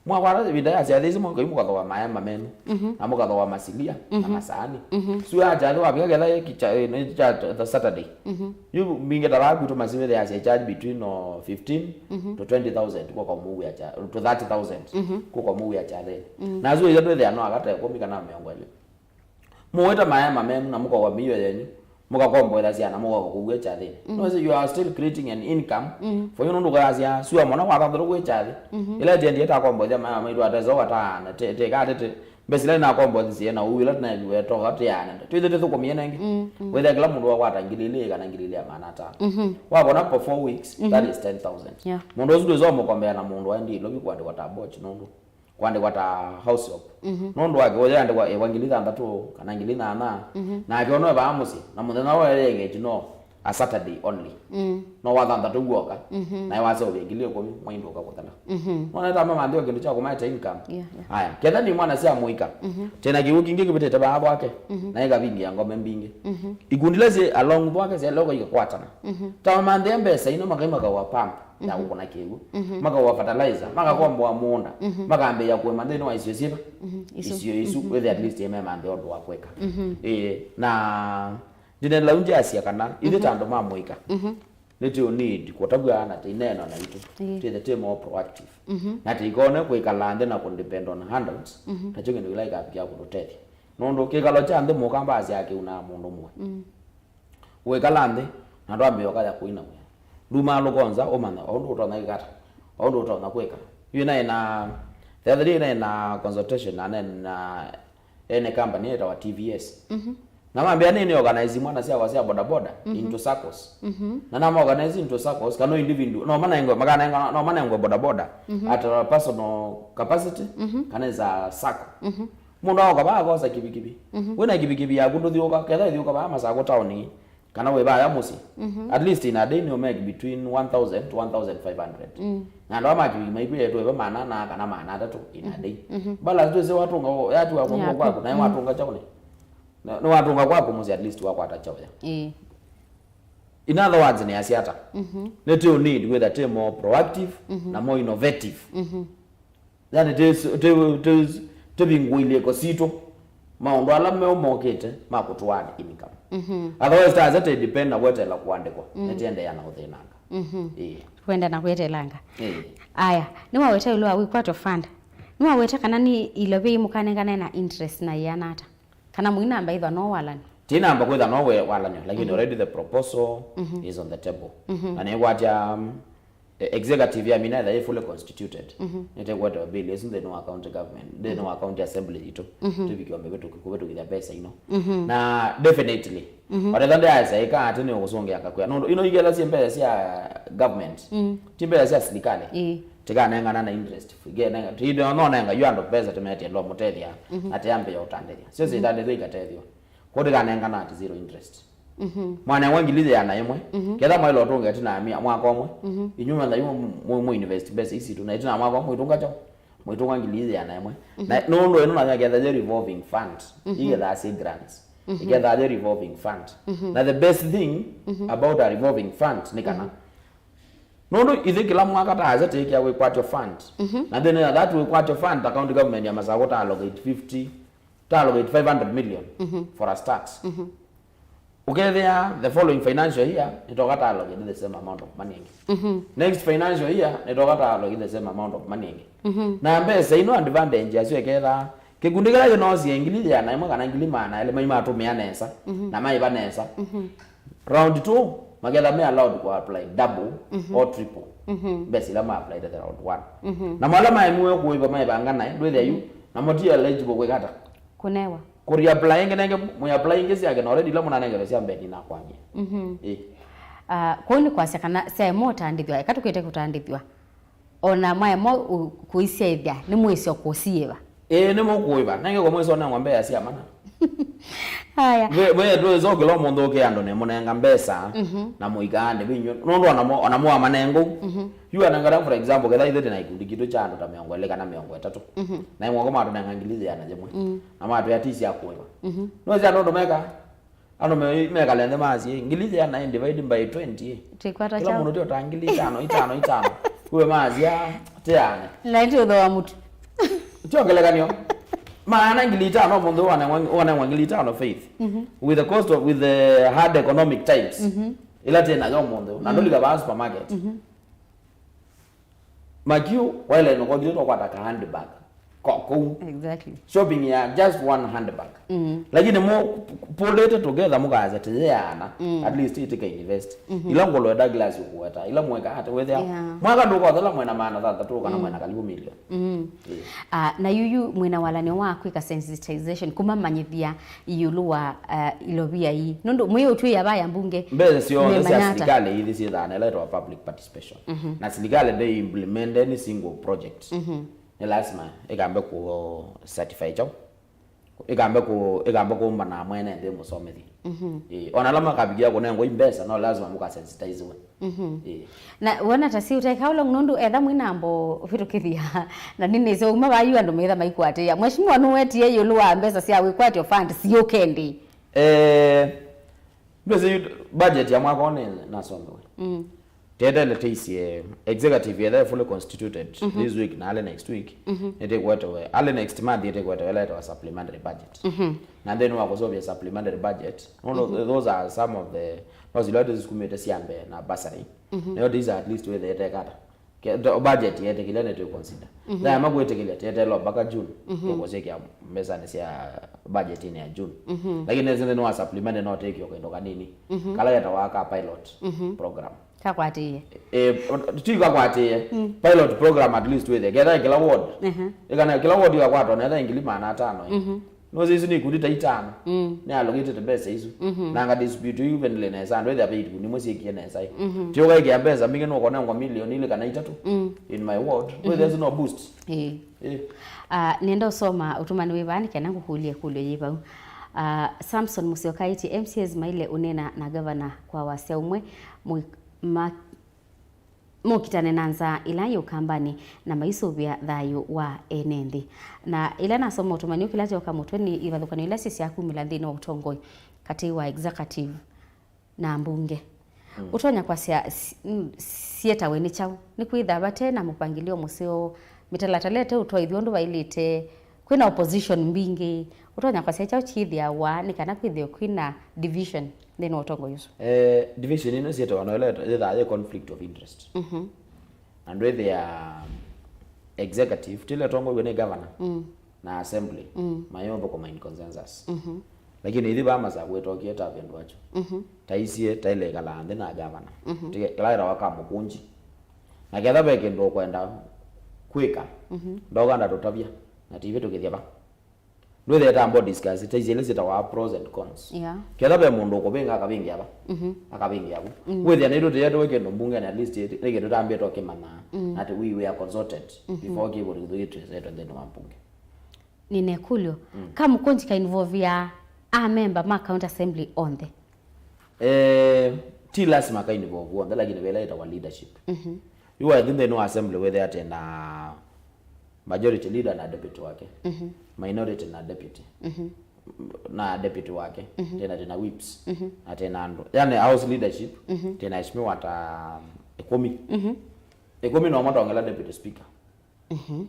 Mwakwata ĩvinda ya syathĩ isu mũkai mũkathoa maema menu, na mũkathoa masilia na masaani. Su ya kyathĩ wavika ketha ĩ kicha-, ĩ, nĩ cha, the Saturday. Yu mbingĩ ta vaa kwitũ masiwĩthĩasya charge between, uh, fifteen to twenty thousand kũka mũuya cha, to thirty thousand kũka mũuya kyathĩnĩ. Na asu ĩtha twĩthĩa no akata ĩkũmi kana mĩongo ĩlĩ. Mũwĩta maema menu na mũkaua mĩio yenyu, mũkakomboetha syana, mũkoka kũw'a kyathĩnĩ. No, you are still creating an income for you, nũndũ ũkayasya sua mwana wa thanthatũ kwĩ kyathĩ. Ĩla ĩtendie takomboethya maema maitũ atesa ũkataana, te, te, katete, mbesa ila nakomboethisie na ũu ila tunaeviwe toka tiana. Twĩthĩ tũthũkũmie nengĩ. Wĩthĩa kĩla mũndũ wakwata ngili ilĩ kana ngili ilĩ ya maana atano. Wakona for four weeks, that is ten thousand. Yeah. Mũndũ ũsu ndwĩsa ũmũkombea na mũndũ aendie ilovi kwandĩkwa ta boch nũndũ kwandĩkwa ta house help. Nũndũ wake ũyandĩkwa ĩwa ngili thanthatũ kana ngili nyanya, nake no vaa mũsyĩ, na mũthenya wa engage no a Saturday only. No wa thanthatũ guoka, naye waseũvya ngili ĩkũmi, mwaindũka kũthela. Nona ta mama ndio kĩndũ kya kũmaete income. Yeah, yeah. Aya, ketha nĩ mwana sya mũika. Tena kĩw'ũ kingĩ kĩvĩtĩte vaa vwake, na ĩkavingia ngome mbingĩ. Ikundi ila syĩ along vwake syaĩle ũka ikakwatana. Ta mama nthĩa mbesa ino makai makawa pump ya kũkũna kĩw'ũ, makawa fertilizer, makakomboa mũũnda, makambĩĩa kũĩma nthĩnĩ wa isio syĩva? Isio isu, wĩthĩa at least ĩmemanthe ũndũ wa kwĩka. Ĩĩ, na ndinenela unjasya kana ithyĩ ta andũ ma mũika, nĩtũ need kũtavw'a na tĩineena naitũ, twĩthe twĩ more proactive. Na tĩikone kwĩkala nthĩ na kũdepend on handouts, nakyo kĩndũ kĩla kĩkavikĩa kũtũtethya. Nũndũ kĩkalo kya nthĩ mũkamba asya kĩunaa mũndũ mũwe. Wĩkala nthĩ, na twambĩĩa ũkaya kũinamwĩa. Ndumaa lũkonza, ũmanya, o ũndũ ũtonya kwĩkata, o ũndũ ũtonya kwĩka. Yu naĩ na, the other day naĩ na consultation, na naĩ na ene company yetawa T V S. Na mambĩa nĩ, nĩ organize mwana syakwa sya bodaboda into saccos. Na nama organize into saccos, kana individual, no manengwe, makanenga, no manengwe bodaboda at a personal capacity, kana as a sacco. Mũndũ aoka vaa akosa kivikivi. Wĩna kivikivi yaku ndũthiũka, ketha ĩthiũka vaa Masakũ taoni, kana wĩ vaya mũsyĩ. At least in a day you make between one thousand to one thousand five hundred. Na andũ aa ma kivikivi maikwĩetwe ve maana ana kana maana atatũ in a day. Balance twĩsĩ watũnga, yatiwa kwa mũko kwaku, naye watũnga kyaũnĩ. Na, nĩ watũnga kwaku mũsyĩ at least wakwata kyaũya. Ĩĩ. In other words, nĩ asyata. Nĩ tũ need wĩtha tĩ more proactive na more innovative. Yani, tĩ-, tĩ-, tĩ-, tĩvingũĩlye ĩko sitũ, maũndũ ala meũ mokĩte ma kũtũaani income. Otherwise, taza tĩ depend na kweteela kũandĩkwa, na tĩendeea na ũthĩnanga. Ĩĩ. Kwenda na kwetelanga. Ĩĩ. Aya, nĩwaweta ĩũlũ wa wĩkwatyo fund. Nĩwaweta kana nĩ ilovei mũkanengane na interest na ĩana ata? Kana mũinamba ĩthwa no walany'o? Tinamba kwĩtha no we walany'o, lakini already the proposal is on the table. Na nĩkwatya, um, E-, executive ya mina ĩtha ĩ fully constituted. Nĩtĩkwete bill ĩsu nthĩnĩ wa county government, nthĩnĩ wa county assembly yitũ. Tũvikĩwa mĩvĩtũki kũvĩtũkĩthya mbesa ino. Na definitely, o na ĩtha ndĩaĩsa ĩka atĩ nĩ ũkũsũngĩa kakwĩa. Nũndũ ino iketha syĩ mbesa sya government, ti mbesa sya silikalĩ. Ĩĩ. Tikanengana na interest. Ikenenga, ti no nonenga yu andũ mbesa tũmetie ndo mũtethya, na tiambĩĩa ũtandĩthya. Syo sitandĩthyo ikatethyo. Kwoou tikanengana at zero interest. Mwanengwa ngili ĩana ĩmwe, ketha mwaĩle ũtũnga ĩtina ya mia-, mwaka ũmwe, inyu mwenda yu mu-, mu-, mu invest mbesa isu tu, na ĩtina ya mwaka ũmwe mwĩtũnga kyaũ? Mwĩtũnga ngili ĩana ĩmwe. Na nũndũ ĩno nayo ketha yĩ revolving fund, ikethaa syĩ grants. Ikethaa yĩ revolving fund. Na the best thing about a revolving fund nĩ kana, nũndũ ithyĩ kĩla mwaka taasya tĩkĩa wĩkwatyo fund. Na nthĩnĩ ya that wĩkwatyo fund, ta county government ya Masakũ ta allocate fifty, ta allocate five hundred million for a start. Ũkethĩa the following financial year, nĩtoka ta allocate the same amount of money ĩngĩ. Mhm. Next financial year, nĩtoka ta allocate the same amount of money ĩngĩ. Mhm. Na mbesa ino advantage yasyo ĩkethaa, kĩkundi kĩla kĩnoosie ngili ĩana ĩmwe kana ngili maana elĩ maimatũmĩa nesa, mhm, na maiva nesa. Mhm. Round two, maketha me allowed ku apply double, mhm, or triple. Mhm. Mbesa ila ma apply the round one. Mhm. Na mala maemiwe kũĩva maivanga naĩ, ndwĩthĩa yu, mhm, namo ti eligible kwĩka ata? Kũnewa. Kũreapply ĩngĩ nenge, mũapply ĩngĩ syake na already ila mũnanengerwe sya mbee nĩnakwamie. Mhm. Ĩ. Ah, kwoou nĩ kwasya kana syaema ũtandĩthw'a, eka tũkĩte kũtandĩthw'a. Ona mwaema ũ-, kũisyaĩthya, nĩ mwĩsyo kũsiĩva. Ĩĩ, nĩ mũkũĩva. Nenge kwa mwĩsyo nengwa mbea sya mana. Haya. Ve, ve, ndwĩsokĩla mũndũ ũke andũ nĩ mũnenga mbesa, mhm, na mũikaande vinyũ. Nũndũ ona mo-, ona mwamanenga ũu. Mhm. Yu anengana, for example, ketha ithe na ikundi kitũ kya andũ ta mĩongo ĩlĩ kana mĩongo ĩtatũ. Mhm. Na imwe kwa matũnenga ngili ĩana yĩmwe. Mm. Na matwĩa ti sya kũĩva. Mhm. Nũsya nũndũ meka? Andũ me-, mekale nthĩ maasye, "Ngili ĩana ĩ divide by twenty, ĩ." Tĩkwata kĩla kyaũ? Mũndũ tĩ ota ngili itano, itano, itano. Kuwe maasya, "Teane." Na ĩtĩ ũthoa mũtu. Tio ngelekany'o. Maana ngili itano mũndũ wanengwa, wanengwa ngili itano, Faith. Mhm. With the cost of, with the hard economic times. Mhm. Ila tĩ nayo mũndũ. Na, mhm, ndũlika vaa supermarket. Mhm. Makiu, waile nũkokile twakwata ka handbag. Ko-, kũu. Exactly. Shopping ya just one handbag. Mm. Lakini mo pulete together mũkaasya tĩyeana, mm, at least ĩtĩka invest. Mhm. Ila ngolo ya Douglas ũkũweta, ila mweka ate wethĩa. Yeah. Mwaka ndũkothela mwena maana thanthatũ kana, mm, mwena karibu million. Mm. Yeah. Ah, na yuyu mwina walani wa kwĩka sensitization, kumamanyithia ĩũlũ wa, ah, ilovia ii. Nũndũ mwĩ ũtwĩĩa vaya mbunge. Mbesa syonthe sya memanya ata? Silikalĩ ithi syĩthaa na ĩla ĩtawa public participation. Mhm. Na silikalĩ ndĩ implement any single project. Mhm. Nĩ lazima ĩkambe kũ certify kyaũ. Ĩkambe kũ, ĩkambe kũmba na mwene nthĩ mũsomethie. Mhm. Ĩĩ, ona ala makavikia kũnengwa i mbesa, no lazima mũkasensitizewe. Mhm. Ĩĩ. Na wona ta si ũteka ũla nũndũ etha mwĩnambo ũvĩtũkĩthia, na nĩnĩsĩ uma vayu andũ metha maikwatĩĩa. Mheshimiwa nũwetie ĩũlũ wa mbesa sya wĩkwatyo fund siũke ndĩ. Eh, ndwĩsĩ yu budget ya mwaka ũnĩ nasomewe. Mm. Tetele tĩisye executive yetha fully constituted, mhm, this week na early next week, mhm, nĩtĩkwetewe, early next month nĩtĩkwetewe ĩla ĩtawa supplementary budget. Mhm. Na nthĩnĩ wa kũseũvya supplementary budget, no, mhm, those are some of the, no sila tũsikumĩte sya mbee na bursary. Mhm. Nayo these are at least wĩthĩĩte kata. Ke-, the budget yetĩkĩlya nĩtũiconsider. Mhm. Thayama kwĩtĩkĩlya, tĩetelwa mpaka June, mhm, tũkũsyĩkĩa mesanĩ sya budgetinĩ ya June. Mhm. Lakini nĩsĩ nthĩnĩ wa supplementary no tĩkĩo kĩndũ kanini. Mhm. Kala ketawa ka pilot, mhm, program. Kakwatĩĩe. E, ti kakwatĩĩe. Mm. Pilot program at least wĩthĩe. Ketha kĩla ward. Mhm. Ĩkana kĩla ward ĩkakwatwa na etha ngili maana atano. Mhm. Nũsĩ isu nĩ ikundi ta itano. Mm. Nĩ allocated mbesa isu. Mhm. Na nga distribute evenly nesa, andũ ethĩa ve ikundi imwe syĩkie nesa. Mhm. Ti ũkaĩkĩa mbesa mbingĩ nũkonengwa milioni ilĩ kana itatũ. Mm. In my ward. Mhm. Wĩthĩa isu no boost. Ĩĩ. Ĩĩ. Ah, nenda ũsoma ũtũmani wĩ vaa nĩ kenda ngũkũlye ĩkũlyo yĩ vau. Ah, Samson Musyoka aĩtye M C As maile ũnena na gavana kwa wasya ũmwe, mũi-, ma-, mokitane na nzaa ĩla yĩ ũkambanĩ na maisũvĩa thayũ wa ene nthĩ. Na ĩla nasoma ũtũmani ũũ, kĩla kyoka mũtwe nĩ ivathũkany'o ila syĩsyaa kumĩla nthĩnĩ wa ũtongoi katĩ wa executive na mbunge. Mm. Ũtonya kwasya si-, n-, syĩtawe nĩ kyaũ? Nĩkwĩtha vate na mũvangĩlyo mũseo, mĩtalatala ĩte ũtwaĩthw'a ũndũ vaĩlĩte, kwĩna opposition mbingĩ. Ũtonya kwasya kyaũ kyĩthĩawa nĩ kana kwĩthĩwe kwĩna division nthĩnĩ wa ũtongoi ũsu? Eh, division ĩno syĩtawa no ĩla yĩthaa yĩ conflict of interest. Mhm. Na ndwĩthĩa executive, tĩla ĩtongoiw'e nĩ governor. Mm. Na assembly, mm, mayũthũkũma in consensus. Mhm. Lakini ithi vaa Masaku ĩtokie ta vendu acho. Mhm. Ta isie, ta ile ĩkalaa nthĩ na gavana. Mhm. Tike, kĩla ĩtawa ka mũkũnji. Na ketha ve kĩndũ ũkwenda kwĩka, mhm, ndoka ndatũtavya, na tivĩtũkĩthya va. Ndwĩthĩa tambo discuss, ta isie ile syĩtawa pros and cons. Yeah. Ketha ve mũndũ ũkũvĩnga, akavĩngĩa va? Mhm. Akavĩngĩa vu. Mm. Wĩthĩa nĩtũtĩetwe kĩndũ mbungeni, at least nĩ kĩndũ tambĩtwe kĩmanya, mm, atĩ we, we are consulted, mhm, before kĩvũrĩ kĩtwĩsetwe nthĩnĩ wa mbunge. Nĩna ĩkũlyo. Mm. Ka mũkũnji ka involve a member ma county assembly onthe? Eh, ti lasima ka involve onthe, lakini vela ĩtawa leadership. Mhm. Yu wathi nthĩnĩ wa assembly wĩthĩa atĩ na majority leader na deputy wake. Mhm. Minority na deputy. Mhm. Na deputy wake. Mhm. Tena tena whips. Mhm. Na tena andũ. Yani house leadership, mhm, tena aheshimiwa ta ĩkũmi. Mhm. Ĩkũmi no matongela deputy speaker. Mhm.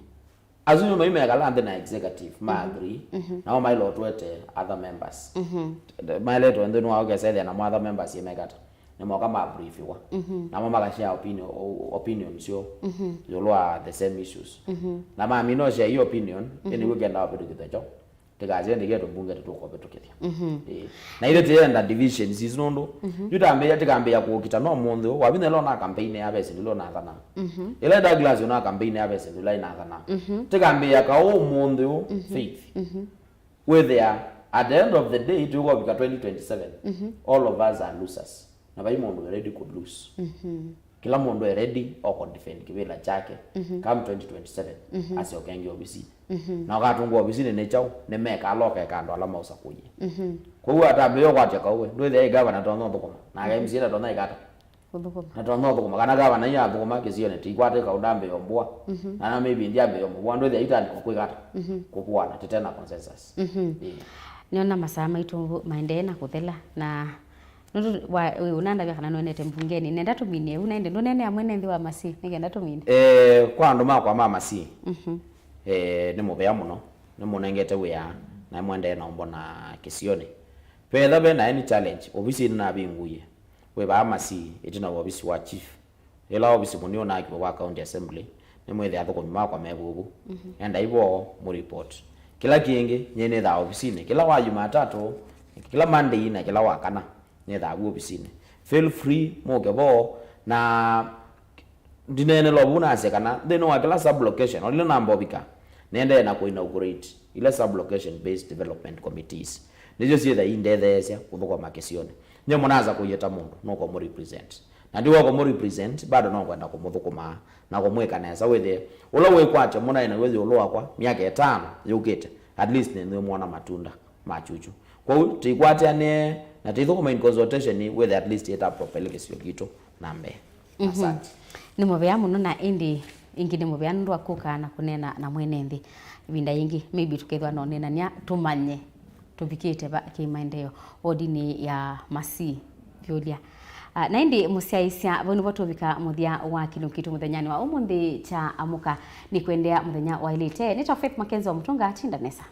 Asu nĩmo maimekala nthĩ na executive, ma agree, nao maile ũtwete other members. Maile ũtwete nthĩ nĩwao kesethĩa namo other members imekata. Nĩmoka ma briefiwa. Namo makashare opinion, o-, opinion syo ĩũlũ wa the same issues. Na mamina ũshare hiyo opinion, ĩnĩw'o kenda wavĩtũkĩthya kyo. Tĩkasye ndĩketwe mbunge tũkũvĩtũkĩthya. Ĩĩ. Na ithe tĩyenda divisions isu nũndũ yu tambĩĩa, tĩkambĩĩa kũkita no mũnthĩ ũũ. Wavinya ĩla ona campaign ya vesi ndũla ũnathana. Ĩla Douglas ona campaign ya vesi ndũla inathana. Tĩkambĩĩa kaũ mũnthĩ ũũ, Faith. Wĩthĩa, at the end of the day, tũkũvika twenty twenty-seven, all of us are losers. Na vai mũndũ ready kũ lose. Kĩla mũndũ e ready o kũ defend kĩvĩla kyake. Come twenty twenty-seven, asyoke angĩ ovisinĩ. Na ũkatũngwa ovisinĩ nĩ kyaũ? Nĩ meka ala ũkeka andũ ala maũsakũie. Kwoou atambĩĩa ũkwatya kaũ we, ndwĩthĩa ĩ gavana tonya ũthũkũma. Na M C A na tonya ĩkata. Kũthũkũma. Na tonya ũthũkũma. Kana gavana ĩ athũkũma kĩsionĩ, tĩikwata ĩkaũ ndambĩĩa ũmbũa. Na na maybe ndiambĩĩa ũmbũa, ndwĩthĩa itandĩko kwĩkata. Kũkũana, tĩtena consensus. Ĩĩ. Nĩona masaa maitũ maendee na kũthela, na nũndũ wa, wĩ ũnandavya kana nũendete mbungenĩ, nenda tũminie ũu, na ĩndĩ ndũneenea mwene nthĩ wa Masii, nĩkenda tũmine. Eh, kwa andũ makwa ma Masii, eh, nĩ mũvea mũno, nĩmũnengete wĩa, na mũendee na ũmbona kĩsionĩ. Vetha ve na any challenge, ovisinĩ navingũie. Wĩ vaa Masii, ĩtina wa ovisi wa chief. Ĩla ovisi mũnene ũnaakiwe wa County Assembly, nĩmwĩthĩa athũkũmi makwa me vuvu. Endai vo, mũ report. Kĩla kĩngĩ, nyie nĩthaa ovisinĩ kĩla wa Jumatatu, kĩla Monday na kĩla wa kana, nĩthaa vu ovisinĩ. Feel free, mũke vo, na ndineenela vu nasye kana nthĩnĩ wa kĩla sub location, o lĩla namba ũvika, nĩendee na kũ inaugurate ila sub location based development committees. Nĩsyo syĩtha indetheesya kũthũkũma kĩsionĩ. Nyie mũnasa kũie ta mũndũ, nũkũmũ represent. Na ndiwa kũmũ represent, bado no ngwenda kũmũthũkũma na kũmwĩka nesa wĩthĩe. Ũla wĩkwatyo mũnaĩ naw'o ĩũlũ wakwa, myaka ĩtano yũkĩte, at least nĩnĩmwona matunda ma chuchu. Kwoou, tĩikwatĩanĩe na tĩithũkũma in consultation wĩthĩe at least ĩta propel kĩsio kitũ na mbee. Asante. Nĩ mũvea mũno, na ĩndĩ ĩngĩ nĩ mũvea nũndũ wa kũka na kũneena na mwene nthĩ. Ĩvinda yĩngĩ, maybe tũkethwa na ũneenany'a tũmanye tũvikĩte va kĩmaendeeo wodinĩ ya Masii vyũlya. Ah, na ĩndĩ mũsyaĩĩsya, vau nĩvo tũvika mũthya wa kĩlungu kitũ mũthenyanĩ wa ũmũnthĩ kya Amũka. Nĩ kũendeea mũthenya waĩlĩte. Nĩtawa Faith Mackenzie wa Mũtũnga, tinda nesa.